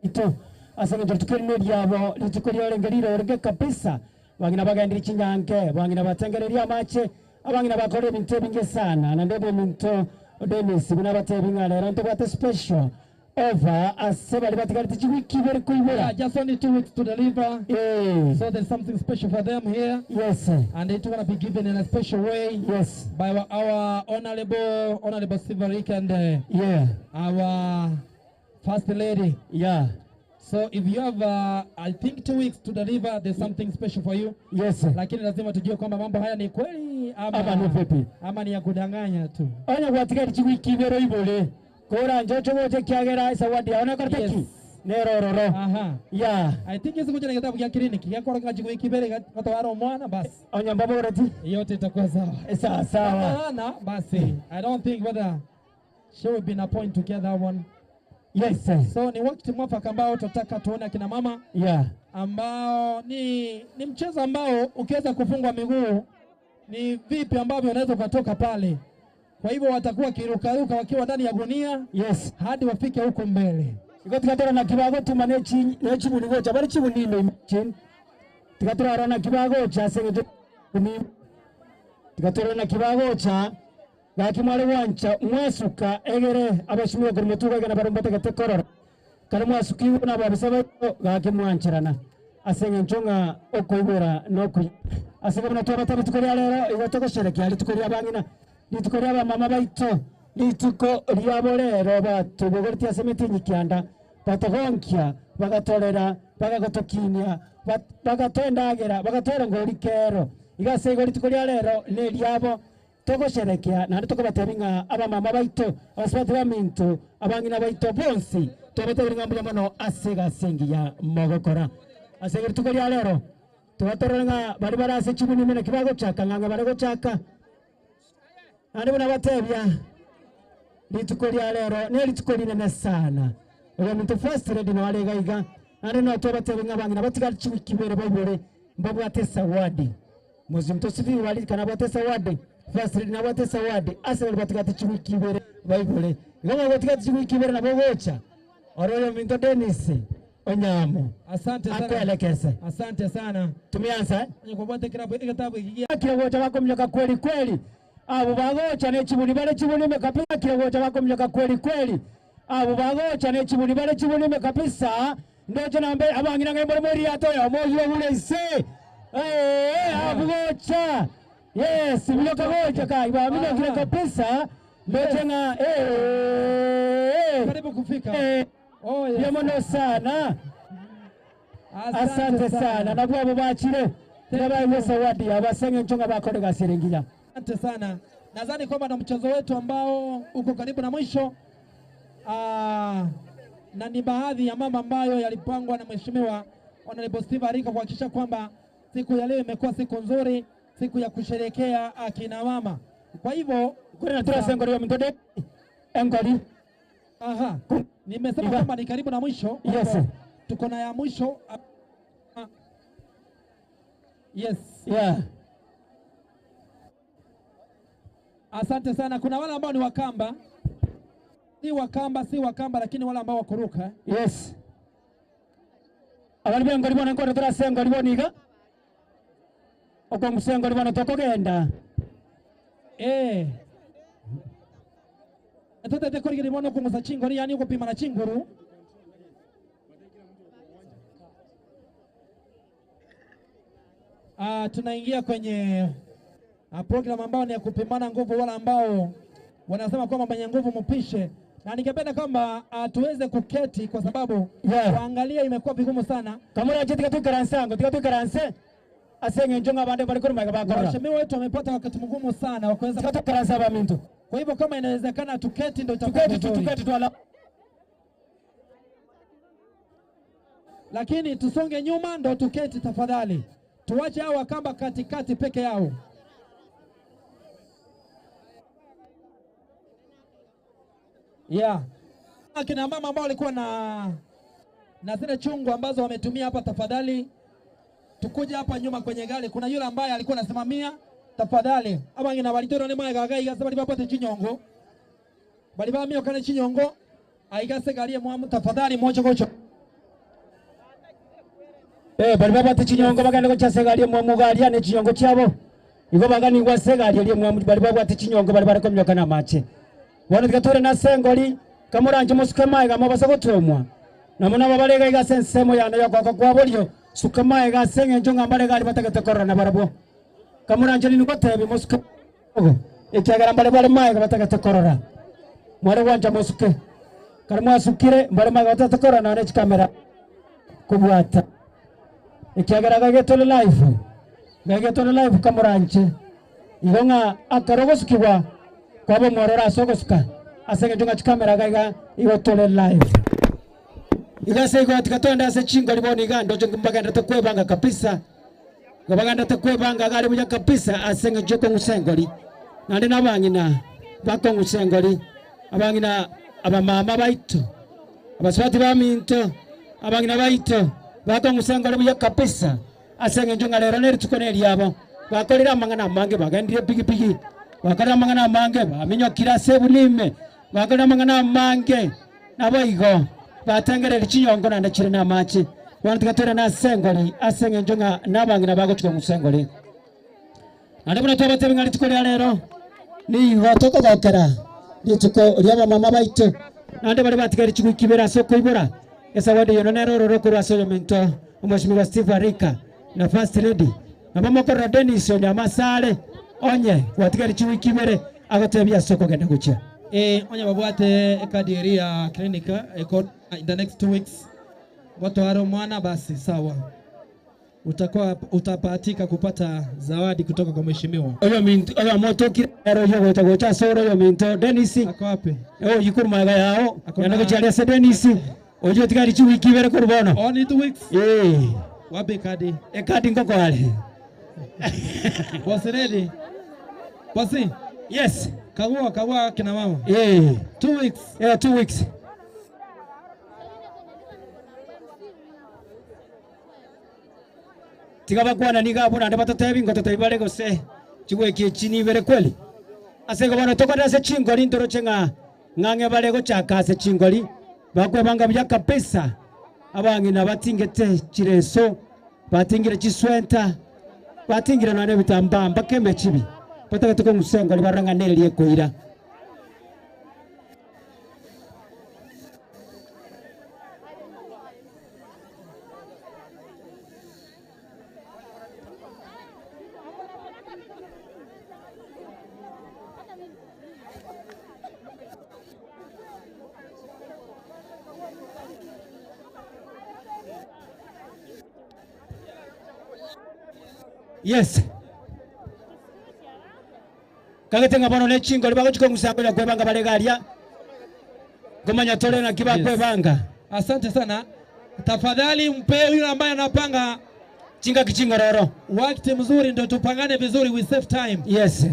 ito asego tukore n'ryabo litukore orengeriro orenge kabisa bangina bagendira chinyange bangina batengereria amache abangina bakore bintu binge sana na ndebe minto Dennis bina batebinga lero ntobate special over asebali batigari chiwiki bere kuibera. Yeah, just only 2 weeks to deliver. Yeah. So there's something special for them here. Yes. And it's going to be given in a special way. Yes. By our honorable Steve Arika and yeah, our first lady. Yeah. So if you have I think 2 weeks to deliver, there's something special for you. Yes. Lakini lazima tujue kwamba mambo haya ni kweli ama ni vipi? Ama ni ya kudanganya tu. Onya gwatigari chiwiki bere ibole. Kora njocho wote kiagera isawadi aona karteki. Yes. Nerororo. Aha. Yeah. I think hizo kuja na kitabu cha kliniki. Yakora kachiwiki bere katawara mwana basi. Onya mbaba urati. Yote itakuwa sawa. Sawa sawa. Hapana basi. I don't think whether she will be in a point to get that one. Yes. So ni wakati mwafaka ambao tutataka tuone kina mama. Yeah. Ambao ni mchezo ambao ukiweza kufungwa miguu ni vipi ambavyo unaweza kutoka pale. Kwa hivyo watakuwa kirukaruka wakiwa ndani ya gunia. Yes. Hadi wafike huko mbele. Iko tukatora na kibago tumane chi buni gocha bari chibuni no imagine. Tukatora na kibago cha senge ni tukatora na kibago cha gakimwale wancha mwasuka egere abashimwe kurumutuga gana barumbate gatekorora. Kare mwasuki na babisaba gakimwanchirana. Asenge nchonga okoibora no ku. Asenge buna twaba tukoria lero igo tokosherekea litukoria bangina. Lituko lya mama baito lituko lya bolero batubogortia semeti nyikianda batogonkia bagatorera bagagotokinia bagatendagera bagatera ngorikero igase lituko lya lero ne lyabo tokosherekea na tukobatebinga aba mama baito abasibati baminto abangina baito bonsi tobatebinga mbuya mono asega sengiya mogokora asege lituko lya lero tubatorera bari barase chibuni mena kibago chaka nganga barego chaka. Andi batebya lituko lya lero ne lituko linene sana. Oyo muntu first lady no alega iga andi no tobatebinga bangina batigari chibikibere baibore mbabwate sawadi. Muzimto sifi wali kana bwate sawadi. First lady na bwate sawadi ase batigati chibikibere baibore. Ngoma batigati chibikibere na bogocha. Oroyo muntu Dennis Onyamo. Asante sana. Akuelekeze. Asante sana. Tumeanza. Nyakubwate kirabu kitabu hiki. Kirogocha wako mnyoka kweli kweli. Abo bagocha n'ekibuli bale kibulime kabisa kirogocha bakomyoka kweli kweli. Abo bagocha n'ekibuli bale kibulime kabisa. Ndocho nambe abangira ngembole muri atoya omoyo bulese. Abo gocha. Yes, myoka gocha kai ba myoka kabisa. Mbetenga Karibu kufika. Oh, yes. Yamono sana. Asante sana. Nabwo abo bachire. Terabaye zawadi abasenge nchonga bakorega siringiya. Asante sana. Nadhani kwamba na mchezo wetu ambao uko karibu na mwisho. Na ni baadhi ya mambo ambayo yalipangwa na Mheshimiwa Honorable Steve Arika kuhakikisha kwamba siku ya leo imekuwa siku nzuri, siku ya kusherehekea akina mama. Kwa hivyo kuna tura ya mtode engoli. Aha. Nimesema kwamba ni karibu na mwisho. Yes. Tuko na ya mwisho. Yes. Yeah. Asante sana. Kuna wale ambao ni Wakamba. Si Wakamba lakini wale ambao wakuruka. Yes. Abali bengoli bona ngoro tura sengoli boniga. Okongusengo bona tokogenda. Eh. Etete korigiri bona okongusa chingori yani okupima na chinguru. Tunaingia kwenye program ambao ni ya kupimana nguvu, wala ambao wanasema kwamba mwenye nguvu mpishe. Na ningependa kwamba tuweze kuketi kwa sababu kuangalia imekuwa vigumu sana. Kamura chetika tukaransa ngo tukaranse asenge njonga bande bali kuruma bakora. Waheshimiwa wetu wamepata wakati mgumu sana wa kuweza tukaransa ba mintu. Kwa hivyo kama inawezekana tuketi ndio itakuwa tuketi twala. Lakini tusonge nyuma ndio tuketi tafadhali. Tuwache hao Wakamba katikati peke yao. Yeah. Akina mama ambao walikuwa na zile chungu ambazo wametumia hapa, tafadhali tukuje hapa nyuma kwenye gari. Kuna yule ambaye alikuwa anasimamia, tafadhali. Aba ngina balitoro ne maega gaiga sabali bapate chinyongo. Bali bamio kana chinyongo aigase gari mwamu tafadhali mocho kocho. Bali bapate chinyongo baganda ko chase gari mwamu gari ane chinyongo chabo. Igo bagani gwase gari mwamu bali bapate chinyongo bali barako myoka na mache. Wana tikatore na sengoli kamuranje musuka maega mabasa gotomwa. Namuna babalega iga sensemo yana yakwa kwa bolyo suka maega senge njonga mbalega ali batagete korona barabo. Kamuranje ni ngotebe musuka ekyagara mbale bale maega batagete korona. Mware wanja musuke. Karimwa sukire mbale maega batagete korona ne kamera kubwata. Ekyagara gagetole live. Gagetole live kamuranje. Igonga akarogosukibwa kwabo mworora asogosuka asenge njonga chikamera gaiga igotole live. Igase igo tikatonda ase chingo liboni gando jonga mbaganda tokwebanga kabisa. Ngabaganda tokwebanga gari buya kabisa asenge joko ngusengoli. Nandi nabangina bako ngusengoli. Abangina abamama baitu. Abaswati baminto abangina baitu bako ngusengoli buya kabisa. Asenge njonga lero neri tukoneli yabo. Bakolera mangana mange bagandire pigipigi. Bakolera mangana mange baminyokira sebulime. Bakolera mangana mange naboigo. Batengerera chinyongo nanda chire na machi. Wana tikatora na sengoli asenge njonga nabangina bagochika musengoli. Nandi buna twabate ngali tukolera lero. Ni watoko gokera. Lituko lyaba mama baitu. Nandi bali batigari chikukibera soko ibora. Esawadi yono nero roroko rwasoyo mento. Mheshimiwa Steve Arika na First Lady. Na mama kora Dennis Onyamasale onye watigari chikukibere agotebia soko genda gucha. Onye babwate ekadiri ya klinika eko in the next 2 weeks. Watu mwana basi sawa. Utakuwa utapatika kupata zawadi kutoka kwa mheshimiwa. Oyo minto oyo moto kirero yo gocha soro yo minto Dennis. Ako wapi? Oh yikuruma yao. Yana gocha se Dennis. Ojo tigari chi wiki bere kurbono. Only 2 weeks. Wapi kadi? Kadi ngoko wale. Boss ready? Boss? Yes. Kagua kina mama. 2 weeks. Yeah, 2 weeks. Tigabakwana nigabona ndabatotebi ngototebi gose chigweki chini bere kweli. Asego bana tokora se chingoli ndoro chenga ngange bale gochaka se chingoli bakwe banga bya kabisa abangina batingete chireso batingire chiswenta batingire nane bitambamba keme chibi bataka tuko musengo libaranga neli ekoira. Yes. Kagete bono ne chingo libago chikongusanga kwebanga balegalia. Gomanya tole na kiba kwebanga. Asante sana. Tafadhali mpe yule ambaye anapanga chinga kichingororo. Wakati mzuri ndio tupangane vizuri, we save time. Yes.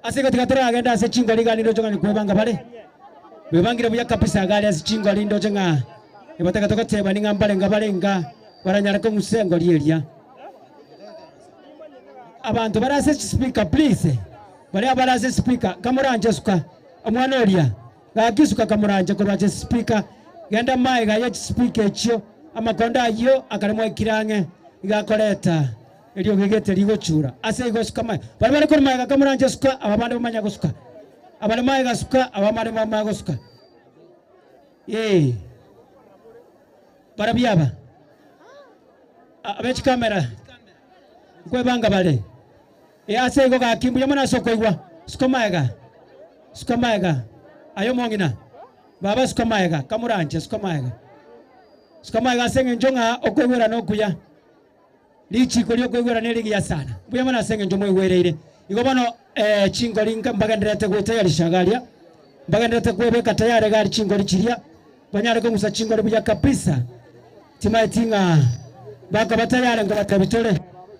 Asika tikatara agenda ase chingo liga lindo chonga nikwebanga pale. Webangire buya kabisa gali ase chingo lindo chonga. Ebataka tokoteba ninga mbalenga balenga baranyara ko musengo lielia. Abantu barase speaker please. Bale abarase speaker kamuranje suka omwana olia. Gakisuka kamuranje ko bache speaker. Genda mai ga ya speaker ekyo amakonda ayo akaremwa ikirange igakoleta. Elio gegete ligochura ase igosuka mai bari bari kuri mai kamuranje suka ababande bamanya gusuka abale mai gasuka abamare mama gusuka barabyaba abechi kamera kwebanga bale ase igo gakimbu yamana soko igwa suka mai ga ayo mongina baba suka mai ga kamuranje suka mai ga senge njonga okwegwera nokuya lichi kolio kwegwera neligi ya sana buya mana senge njomo igwereire igo bano chingo linga mbagenderete gwetayarishagalia mbagenderete kwebeka tayari gari chingo lichiria banyare kongusa chingo libuya kabisa timatinga baka batayare ngo batabitole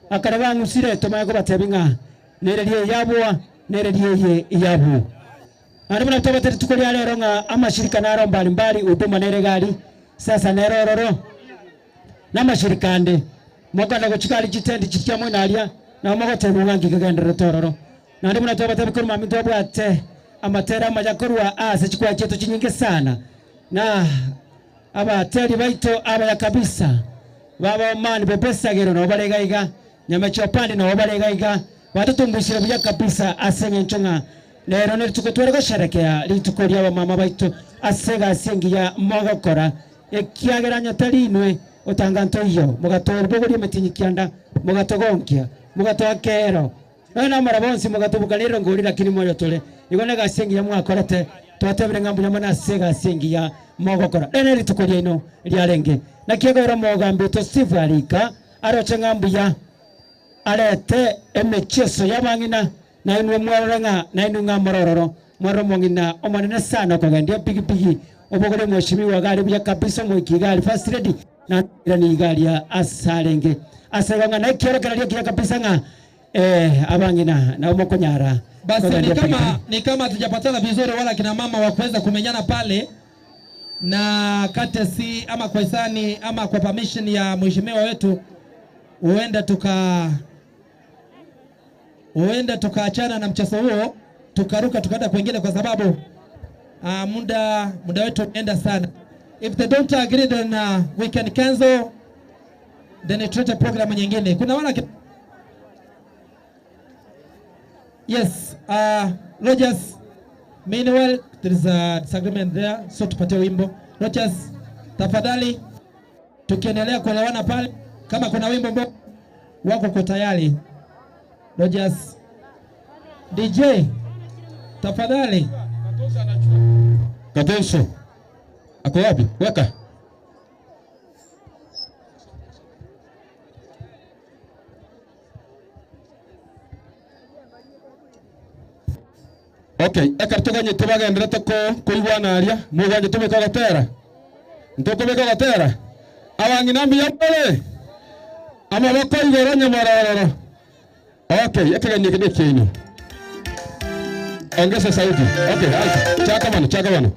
akare bangusire tomaye ko batebinga nererie yabwa nererie yabu arabona tobatere tukolia lero nga amashirika naro mbali mbali huduma nere gari sasa nerororo namashirika ande mwakana gochikali chitendi chikia mwenalia na mwakote mwangi kagendere tororo na ndi mnatoba tabikuru mami tobwate amatera majakorwa ase chikwa chetu chinyinge sana na abateri baito abaya kabisa baba mani bebesa gero no balegaiga nyamechopandi no balegaiga batutumbishire buya kabisa asenge nchonga lero ne tukotwere gosherekea litukoria ba mama baito asega asengi ya mogokora ekiageranya tarinwe otanganto iyo mugatorwa metinyikianda mugatogonkia mugatokero na marabonsi mugatubukaniro ngori lakini moyo tole igone gasengi ya mwakorete twatebere ngambu nyamana sega sengi ya mogokora lene litukoria ino lyarenge na kiegora mogambe to sifarika aroche ngambu ya arete emecheso yabangina na inwe mwarenga na inwe ngamorororo mwaro mongina omanene sana kogendia pigipigi obogore mheshimiwa gari buya kabisa mwiki gari first lady na ni gari ya asarenge asaranga na kioro kira kabisa nga abangina na umokonyara. Basi ni kama tujapatana vizuri wala kina mama wa kuweza kumenyana pale na courtesy ama kwa hisani ama kwa permission ya mheshimiwa wetu huenda tukaachana na mchezo huo tukaruka tukaenda kwingine kwa sababu muda wetu umeenda sana. If they don't agree then we can cancel then tulete program nyingine. Kuna wala yes, Rogers, meanwhile there is a disagreement there, so tupate wimbo. Rogers, tafadhali tukiendelea kuelewana pale kama kuna wimbo ambao wako kwa tayari. Rogers, DJ, tafadhali. Katenso. Ako wapi? Weka. Okay, ekartoganye tubagendera toko kuigwana aria muganje tumeka gatera ntokobeka gatera abangina mbiyambere amaboko igoro nyamorororo. Okay, ekaganye kidekeni ongeza sauti. Okay, alta chaka bana chaka bana.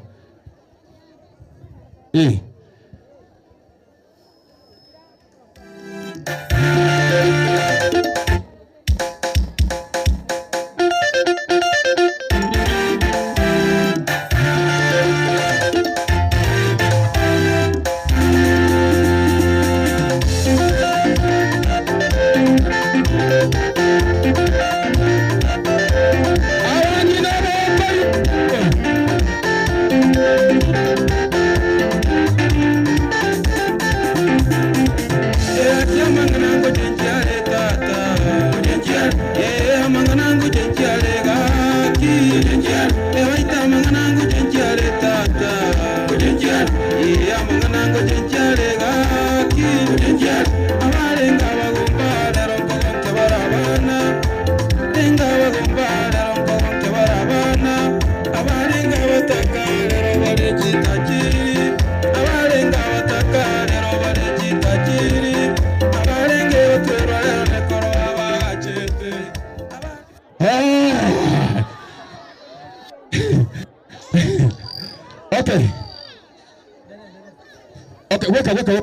Okay. Okay, weka weka.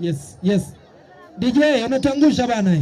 Yes, yes. DJ unatuangusha bana.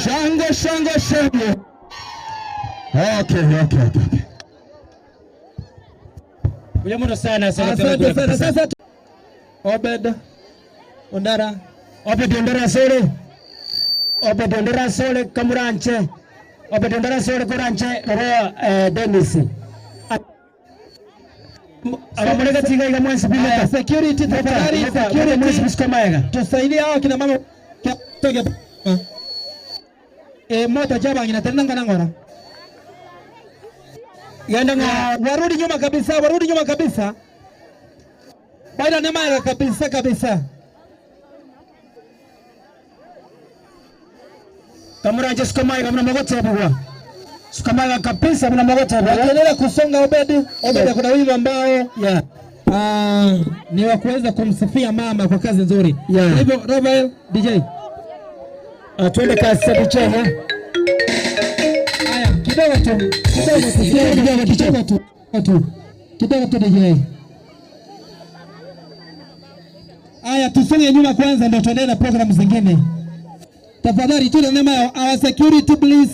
Shangwe, shangwe, shangwe. Okay, okay, okay. Ujamuno sana asante sana. Sasa Obed Ondara, Obed Ondara sole. Obed Ondara sole kamuranche. Obed Ondara sole kuranche roa Dennis. Abamureka tiga iga mwansi bila security tafadhali, security mwansi msikomaega. Tusaidie hao kina mama toge. Mota jaba ngina tena ngana. Yenda nga warudi nyuma kabisa, warudi nyuma kabisa. Baida ni mara kabisa kabisa. Kamuranje sikomaiga mna magote bwa. Sikomaiga kabisa mna magote bwa. Wakiendelea kusonga Obedi, Obedi kuna wimbo ambao yeah. Ni wa kuweza kumsifia mama kwa kazi nzuri. Yeah. Hivyo Rafael DJ. Twende kazi sasa DJ. Haya, kidogo tu. Kidogo tu, kidogo tu. Kidogo tu DJ. Haya, tusonge nyuma kwanza ndio tuendelee na program zingine. Tafadhali tu neema ya our security please.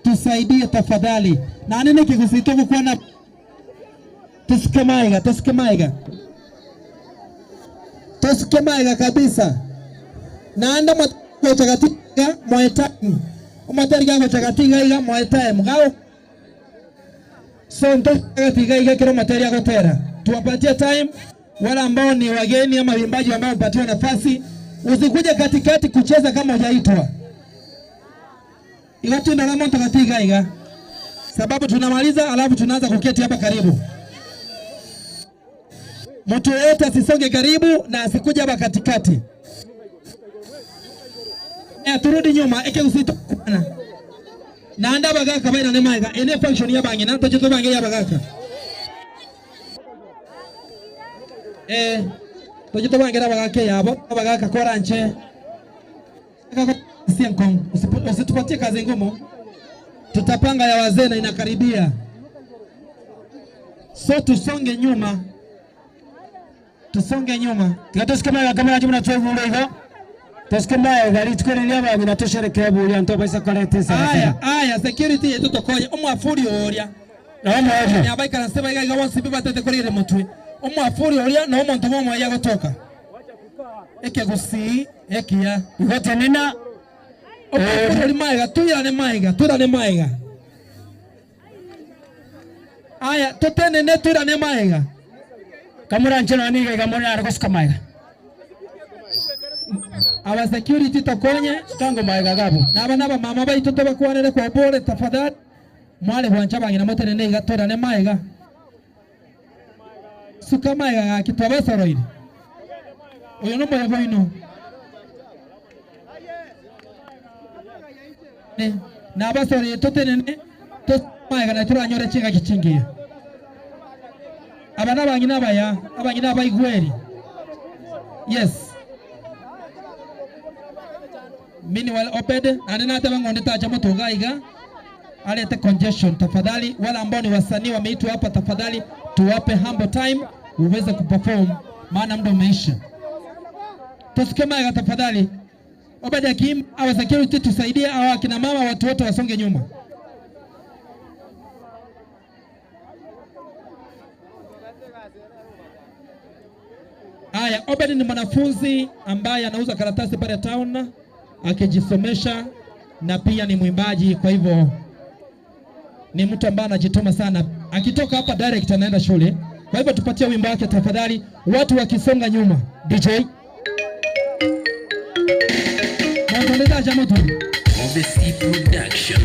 Tusaidie tafadhali. Na nini kikusitoku kwa na tusikemaiga, tusikemaiga. Tusikemaiga kabisa. Na anda mwa chakatika mwa time. Umatari gango chakatika iga mwa time. Gao. So nto chakatika iga kila matari yako tera. Tuwapatie time wale ambao ni wageni ama waimbaji ambao wamepatiwa nafasi. Usikuje katikati kucheza kama hujaitwa. Iwacho ndio kama katika iga. Sababu tunamaliza alafu tunaanza kuketi hapa karibu. Mtu yeyote asisonge karibu na asikuje hapa katikati. Turudi nyuma eke usitokana. Na anda bagaka baina ne maiga ene function ya bangi na tocho bangi ya bagaka. Tocho bangi ya bagaka yabo bagaka koranche. Usitupatie kazi ngumu. Tutapanga ya wazee na inakaribia. So tusonge nyuma. Tusonge nyuma. Tikatosikama kama jumla tuwe hivyo. Tusikemaye gari tukorelia bangi na tusherekea buli anto baisa kolete sana. Aya, aya security yetu tokoye omwafuri oria. Na omwe. Ni abaika nasema iga iga wonsi biba tete korire mutwe. Omwafuri oria na omuntu bomwe ya gotoka. Eke gusi ekia igote nina omwafuri maiga tuyane maiga turane maiga. Aya totene ne turane maiga. Kamura nchino aniga iga mona arikosikamaga. Our security tokonye tango maiga gabo na abana ba mama baitu tobakwanere kwa bore tafadhali mwale bwancha bangina motere ne igatora ne maiga suka maiga kitwabasoroire oyo no moyo boino ne na abasore totene ne to maiga na turanyore chinga kichingiye abana bangina baya abangina baigweri. Yes. Meanwhile, Obed, anena hata wangu ndeta moto gaiga. Alete congestion tafadhali. Wala ambao ni wasanii wameitwa hapa tafadhali Tuwape humble time uweze kuperform, maana muda umeisha. Tusikie maya tafadhali. Obed Hakim au security tusaidie, au akina mama watu wote wasonge nyuma. Haya, Obed ni mwanafunzi ambaye anauza karatasi pale town akijisomesha na pia ni mwimbaji, kwa hivyo ni mtu ambaye anajituma sana. Akitoka hapa direct anaenda shule. Kwa hivyo tupatie wimbo wake tafadhali, watu wakisonga nyuma. DJ Mwanzo jamoto. Obesi Production.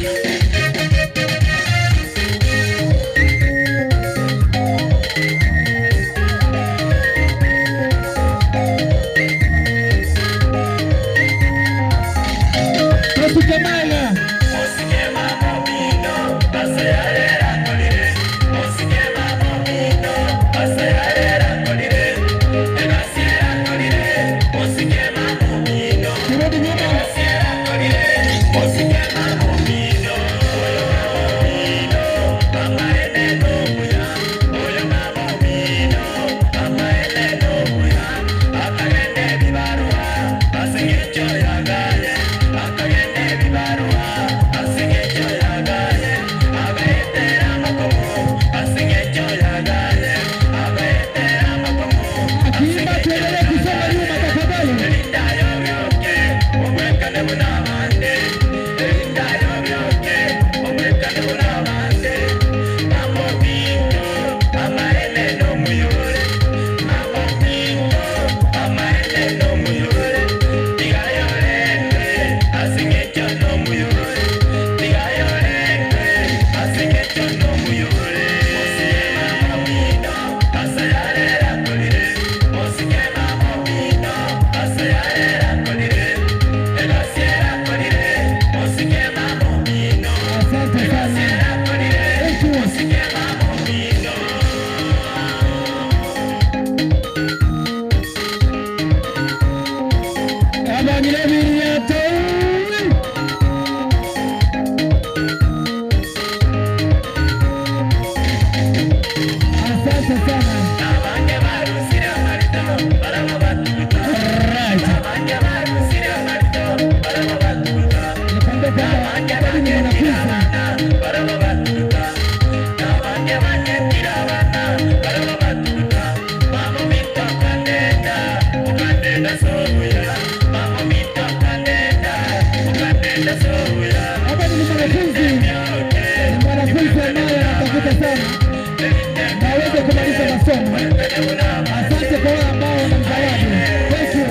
Asante kwa wale ambao wanamzawadi. Thank you.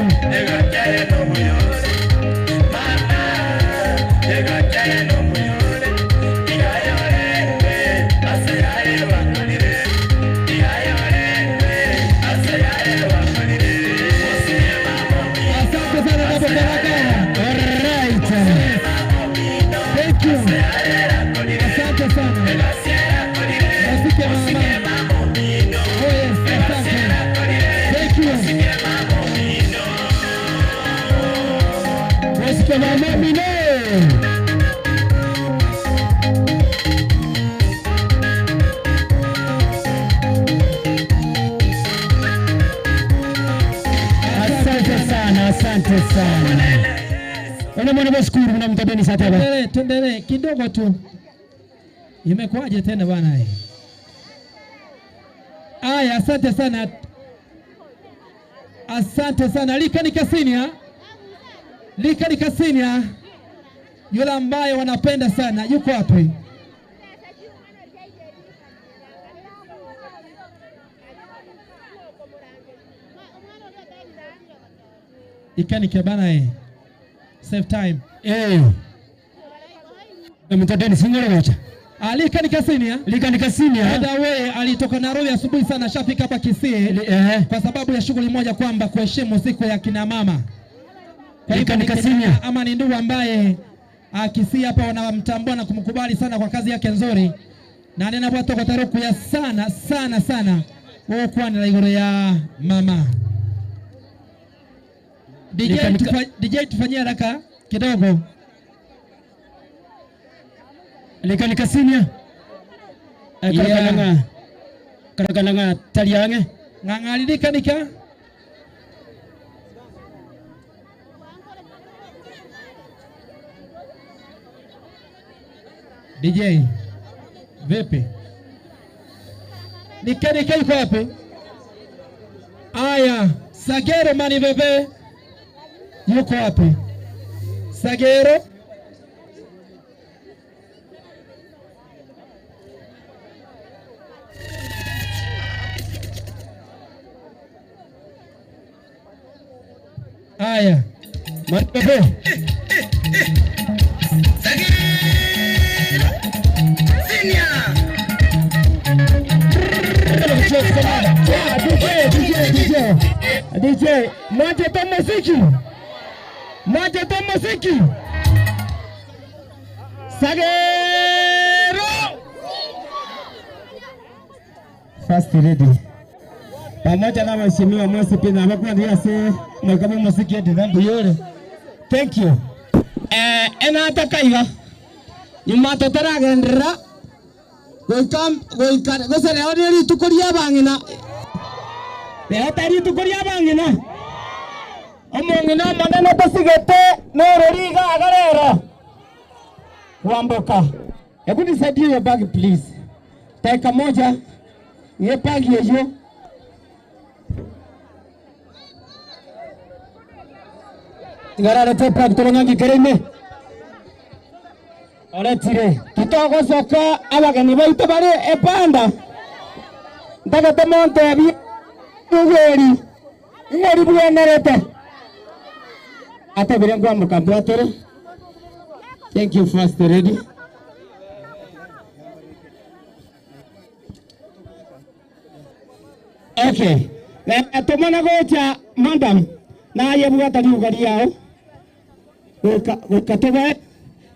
Asante sana Baba Baraka. All right. Thank you. Asante sana. Nasikia mama. Oh yes, asante. Thank you. Nasikia mama mine. Asante sana, asante sana. Wana mwana bashukuru mna mtabeni sataba. Tuendelee, tuendelee kidogo tu. Imekuwaje tena bwana hii? Aya, asante sana. Asante sana. Lika Kasinia. Lika Kasinia. Yule ambaye wanapenda sana yuko wapi? Ikani kebana eh. Save time. Eh. Mtadeni singole wacha. Alika Kasinia. Lika Kasinia. By the way, alitoka Nairobi asubuhi sana shafika hapa Kisii kwa sababu ya shughuli moja kwamba kuheshimu siku ya kina mama. Lika Kasinia ama ni ndugu ambaye Kisii hapa wanamtambua na kumkubali sana kwa kazi yake nzuri. Na ninapata taruku ya sana sana sana. Kwa ni igoro ya mama. DJ tufanyie haraka kidogo. Lika Kasinia. Yeah. Karakana nga taliange. Ng'ang'alirika nika. DJ vipi? Nika nika yuko wapi? Aya, Sagero mani bebe yuko wapi? Sagero Aya, mani bebe. Sagero Senior. DJ, DJ, mwache to muziki. Mwache to muziki. Sagero. First ready. Pamoja na mheshimiwa Mwesi pia amekuwa ndiye ase mwekamo muziki yetu ndambu yore. Thank you. Ena atakaiga. Nyuma totaragendera. Goika gose leo ni rituko ria bang'ina. Leo tari rituko ria bang'ina. Omong'ina omonene tosigete nororiga agarero. Kuamboka. Hebu nisaidie hiyo bag please. Dakika moja. Niye bag hiyo. Ngarara te bag toronyangi kereme. Oretire tutogocoka abageni baito bari epanda ndagete montebi ugeri ng'ori bwenerete atebire ngwambuka mbwatere. Thank you first ready. Okay, na tumana gocha madam na yebwata riuga riao goka goka.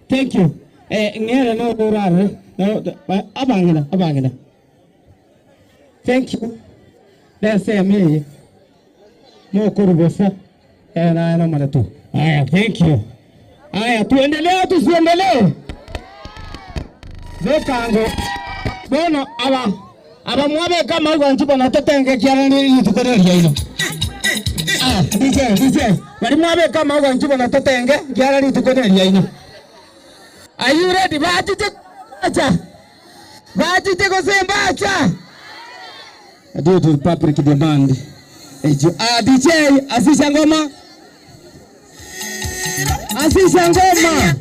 Thank you. Ngere no rurare no abangina abangina. Thank you. Let's say me mo kurubosa na na mara tu. Haya, thank you. Haya, tuendelee tusiendelee? Bekango bono aba aba mwabe kama rwanjibo na tetenge kiara ni tukoreria ino. Ah, DJ DJ bari mwabe kama rwanjibo na tetenge kiara ni tukoreria ino. Are you ready? Bajite acha. Bajite kosemba acha. Due to public demand. DJ asisha ngoma. Asisha ngoma.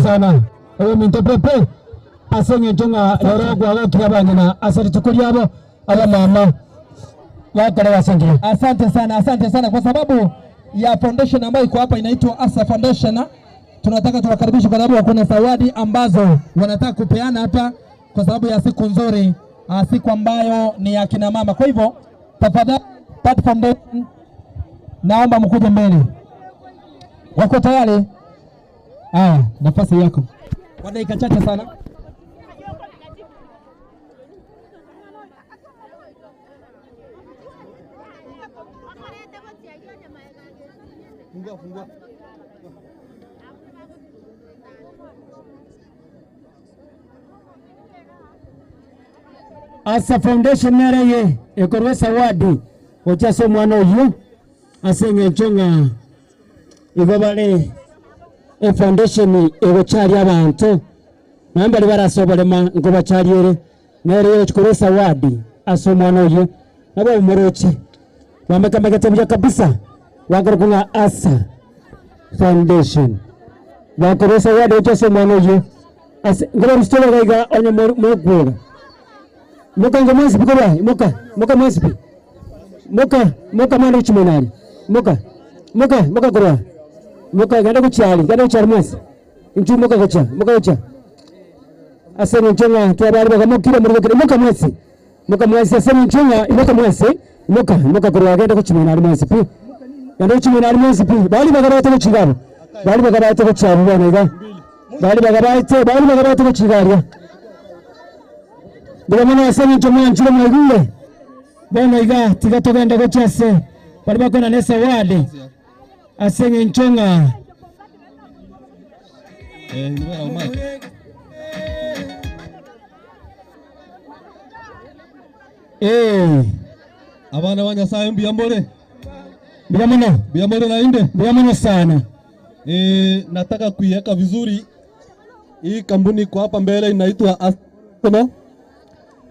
Sana oyo minto pepe asenge ntonga lero gwa kirabangina asante tukulyabo aba mama bakora asante. Asante sana, asante sana kwa sababu ya foundation ambayo iko hapa inaitwa Asa Foundation. Tunataka tuwakaribishe kwa sababu kuna zawadi ambazo wanataka kupeana hapa kwa sababu ya siku nzuri, siku ambayo ni ya kina mama. Kwa hivyo tafadhali Pat Foundation naomba mkuje mbele. Wako tayari? Nafasi yako. Kwa dakika chache sana. Fungua, fungua. Asa Foundation nereye ekorwe sawadi ochaso mwana oyu asenge nchonga igobale e foundation egochari abantu nambali barasobolema ngo bachariere nereye ekorwe sawadi aso mwana oyu nabo morochi wameka kabisa wakorkunga Asa Foundation wakorwe sawadi ochaso mwana oyu ase ngo barustolo gaiga onye mogwera Moka ngo mwezi bikora moka moka mwezi moka moka mwana uchimenali moka moka moka kora moka ganda kuchali ganda kuchali mwezi nchu moka kocha moka kocha asene nchonga twabali bakamukira muri moka mwezi moka mwezi asene nchonga moka mwezi moka moka kora ganda kuchimenali mwezi pi ganda kuchimenali mwezi pi bali bakarata kuchigabo bali bakarata kuchabo bana iga bali bakarata kuchigaria. Bila mwana asemi nchomoya nchilo mwagule. Bono iga tiga togenda kochase. Bali bakona nesa wade. Asenge nchonga. Abana wa Nyasaye mbiyambole. Mbiyamone. Mbiyambole na inde. Mbiyamone sana. Nataka kuiweka vizuri. Hii kampuni kwa hapa mbele inaitwa Asana.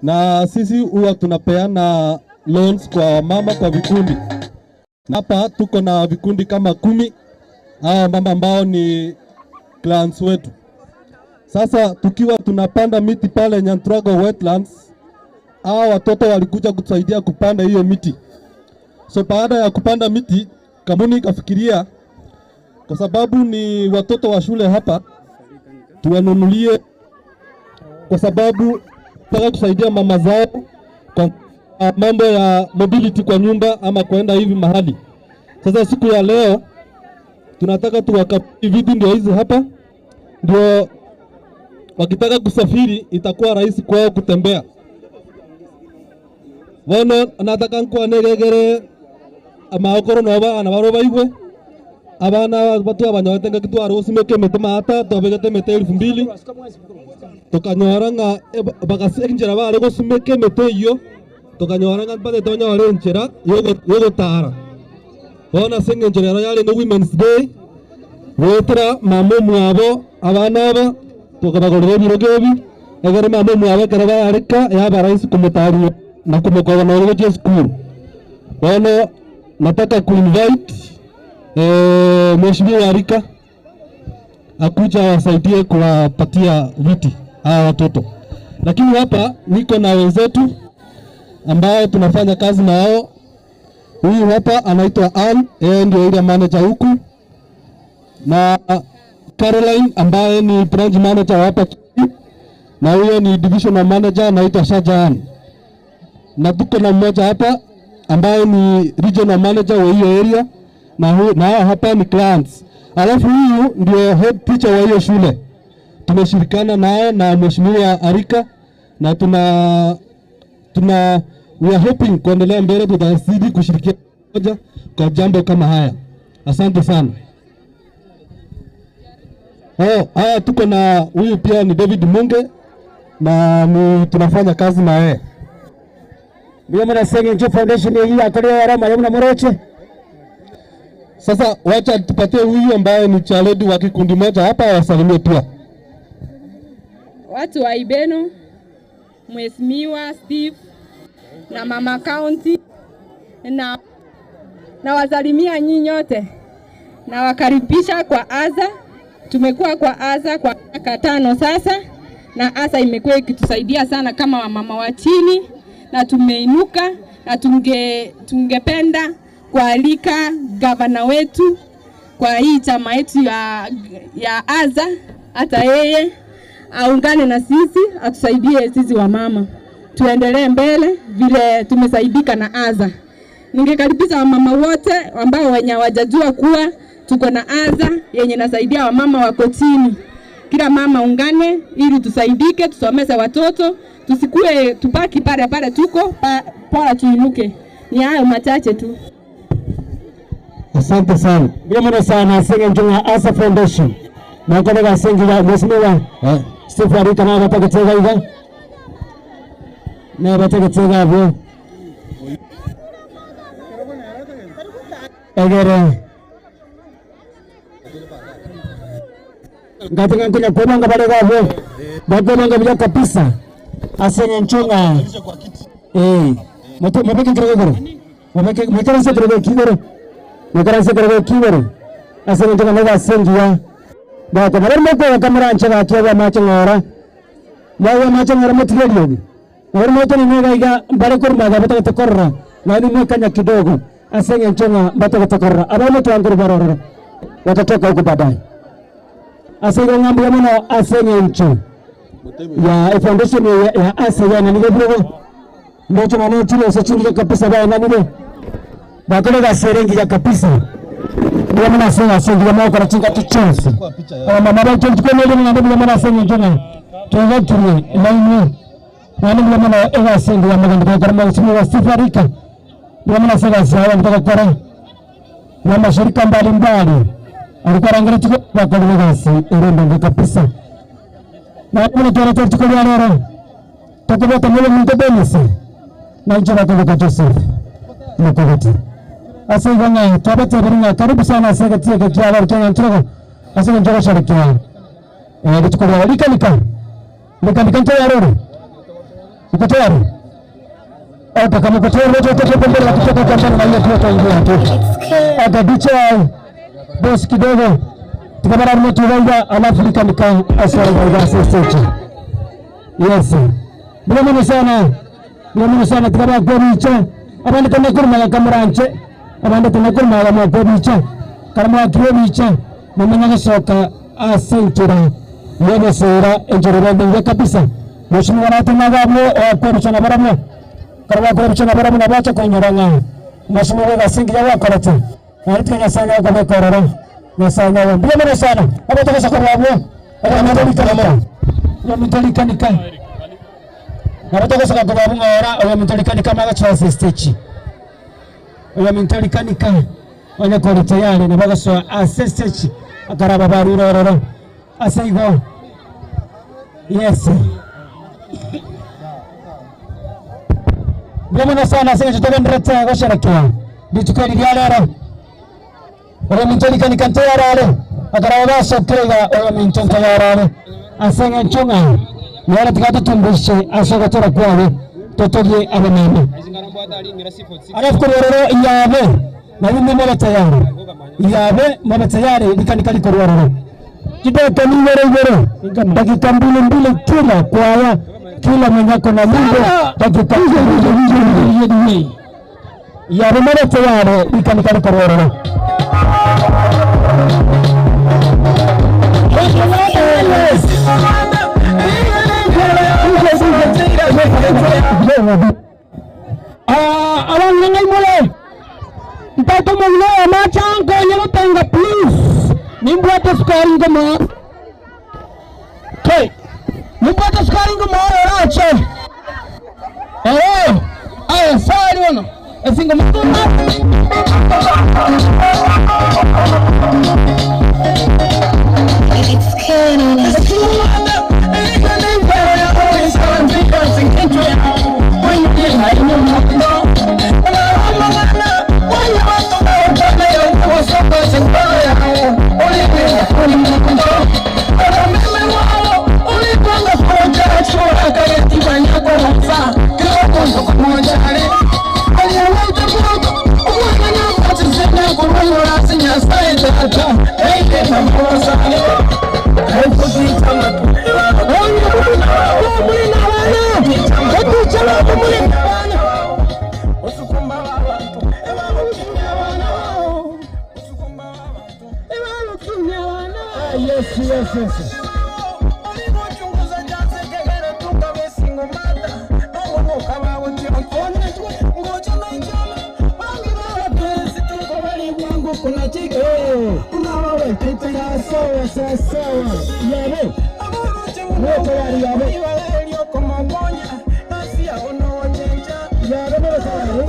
Na sisi huwa tunapeana loans kwa mama kwa vikundi. Hapa tuko na vikundi kama 10 hawa mama ambao ni clients wetu. Sasa tukiwa tunapanda miti pale Nyanturago Wetlands, hawa watoto walikuja kutusaidia kupanda hiyo miti. So baada ya kupanda miti, kampuni ikafikiria kwa sababu ni watoto wa shule hapa tuwanunulie, kwa sababu tunataka kusaidia mama zao kwa mambo ya mobility kwa nyumba ama kwenda hivi mahali. Sasa siku ya leo tunataka tuwakabidhi viti ndio hizi hapa, ndio wakitaka kusafiri itakuwa rahisi kwao kutembea. Bono nataka nkwanegegere amaokoro noba ana baro baigwe abana batu abanyote ngakitwara osimeke mete mata tobegete mete 2000 tukanyora nga bakasenjera bare gosimeke mete iyo tukanyora nga bade tonyore nchera yogotara. Bona sengenjera yale no Women's Day wetra mamo mwabo abana aba tukabagorera birogo ebi egere mamo mwabo kera bayareka yaba rahisi kumutari na kumukoga na rogo school. Bona nataka kuinvite Mheshimiwa Arika akuja wasaidie kuwapatia viti hawa watoto. Lakini hapa niko na wenzetu ambao tunafanya kazi nao. Huyu hapa anaitwa Ann, yeye ndio area manager huku, na Caroline ambaye ni branch manager hapa, na huyo ni divisional manager anaitwa Shajahan. Na tuko na mmoja hapa ambaye ni regional manager wa hiyo area, na hapa ni clients. Alafu huyu ndio head teacher wa hiyo shule. Tumeshirikiana naye na Mheshimiwa Arika na tuna we are hoping kuendelea mbele, tutazidi kushirikiana pamoja kwa jambo kama haya. Asante sana. Haya tuko na huyu pia ni David Munge na tunafanya kazi na yeye. Mimi na Sengenjo Foundation hii akolea rama ya moroche. Sasa wacha tupatie huyu ambaye ni chaledi wa kikundi moja hapa wasalimie pia. Watu wa Ibeno, Mheshimiwa Steve na Mama County na wasalimia nyinyi nyote. Na wakaribisha kwa Aza. Tumekuwa kwa AZA kwa miaka 5 sasa, na AZA imekuwa ikitusaidia sana kama wamama wa chini, na tumeinuka, na tungependa kualika gavana wetu kwa hii chama yetu ya AZA, hata yeye aungane na sisi, atusaidie sisi wamama tuendelee mbele vile tumesaidika na AZA. Ningekaribisha wamama wote ambao wenye hawajajua kuwa tuko na AZA yenye nasaidia wamama wako chini. Kila mama ungane ili tusaidike, tusomeze watoto, tusikue tubaki pale pale tuko, bora tuinuke. Ni hayo machache tu. Asante sana. Bila sana asenge njunga AZA Foundation. Na kwa sababu asenge ya mheshimiwa Steve Arika na bataketega iga. Na bataketega hapo. Egere ngatinga nkunya kubanga bale gabo bagobanga bila kabisa asenge nchunga moto mabeke kirogoro mabeke makaranse kirogo kigoro makaranse kirogo kigoro asenge nchunga naga asengiya bako barimo ko kamera nchanga kiwa macho ngora mwa macho ngora motigelio barimo to ni nega bare kurma ga bataka korra na ni mkanya kidogo asenge nchunga bataka korra abamo tuanguru baroro watatoka huko baadaye. Asenge ngambo ya mwana asenge ncho ya foundation ya AZA ya nani bro ndocho na nchi ya chini kabisa ba nani bro bakole ga serengi ya kabisa ndio mwana asenge asenge ya mwana chinga tuchonse mama ba chonse kwa ndio mwana ndio mwana asenge ncho tuwe tuwe na nani ndio mwana ega asenge ya mwana kwa mwana wa Sifarika ndio mwana asenge sawa kutoka kwa na mashirika mbalimbali alikuwa angalia tuko kwa gasi erendo kabisa na kuna tunato tuko leo tukubota mule mtu Dennis na njoo kwa Joseph mkogoti asa ngana tabata biringa karibu sana asa katia kwa kiala kwa njoo asa njoo shirikia tuko leo lika lika lika lika tayari uko tayari hata kama uko tayari wote tuko mbele kutoka kwa na ile tunaingia tu hata bicha boss kidogo tukabara mtu wanga alafu lika aswali kwa sisi. Yes. Bila sana. Bila sana tukabara kwa bicha. Abandi kana kurma kamuranche. Abandi kana kurma kama kwa bicha. Kama kwa bicha. Mimi soka asentura. Yeye sura enjoro ndio kabisa. Mheshimiwa anatunga hapo kwa bicha na baramu. Kama kwa bicha na baramu na bacha kwa nyoranga. Mheshimiwa gasingia wakorete. Arika sana kwa kororo na sana bila sana hapo toka kwa hapo hapo ya mtolika nika na toka kwa hapo ngora ya mtolika nika maga chance stage ya mtolika nika wana kwa tayari na baga so assist akaraba baruro roro asaigo yes bila sana sasa tutaendelea kusherehekea bitukali lyalero oyo nika akaraba sokrega oyo mintantayarale asenge nchunga yara tikatutumbushe asogatora kwawe totogie abamama alafu kororo iyabe na bimwe mwe tayari iyabe mwe tayari likanika kororo kidogo ni ngoro dakika mbili mbili kila kwaya kila mwenyako na nyimbo dakika mbili iyabe mwe tayari likanika kororo. Awang mule mtoto mule amachango nyalo please nimbwate sukari ngoma okay nimbwate sukari ngoma orache eh sari wono esingo Hey, Sawa sawa yabe mwe tayari yabe yabe mwe tayari.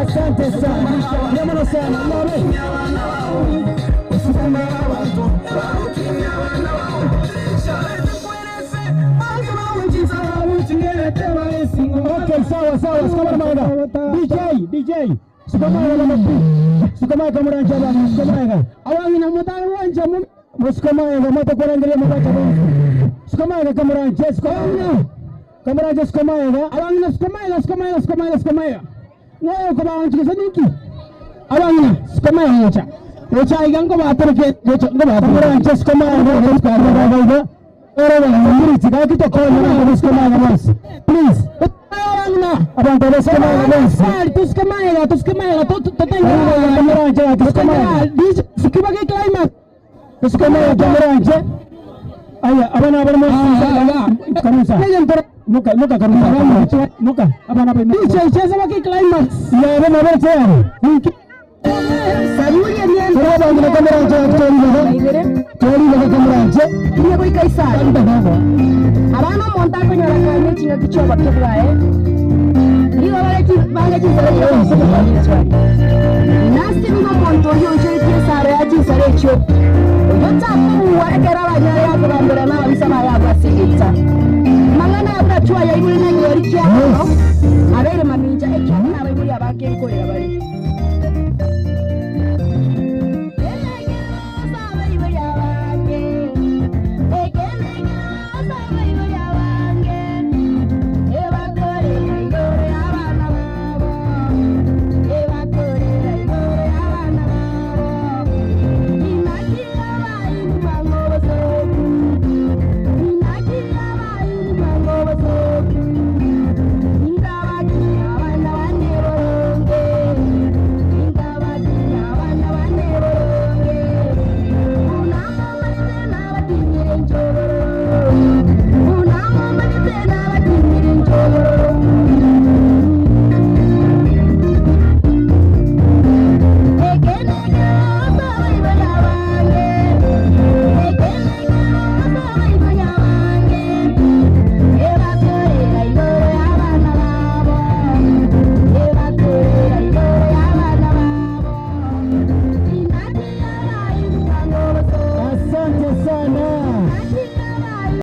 Asante sana. Nyamano sana. Yabe. Okay, sawa sawa. Sikamana maga. DJ, DJ. Sikamana na mapi. Sikamana kamera njaba, sikamana. Awangi na mutano wanja musikamana moto kurangiria mabacha bongo. Sikamana kamera nje, sikamana. Kamera nje sikamana. Awangi na sikamana, sikamana, sikamana, sikamana. Ngoyo ko ba nchi niki. Awangi sikamana ngocha. Ngocha igango ba atorke, ngocha ngo ba kamera nje sikamana ngo sikamana. Please. Abana monta konyora kanye chinga kichoba kebwae. Nigo bale chisare yo. Nasti nigo monto yo je chisare ya chisare cho. Yota kuwa ekera banyare ya kubambera na babisa baya basigita. Mangana abra chwa ya ibuli na yori kia.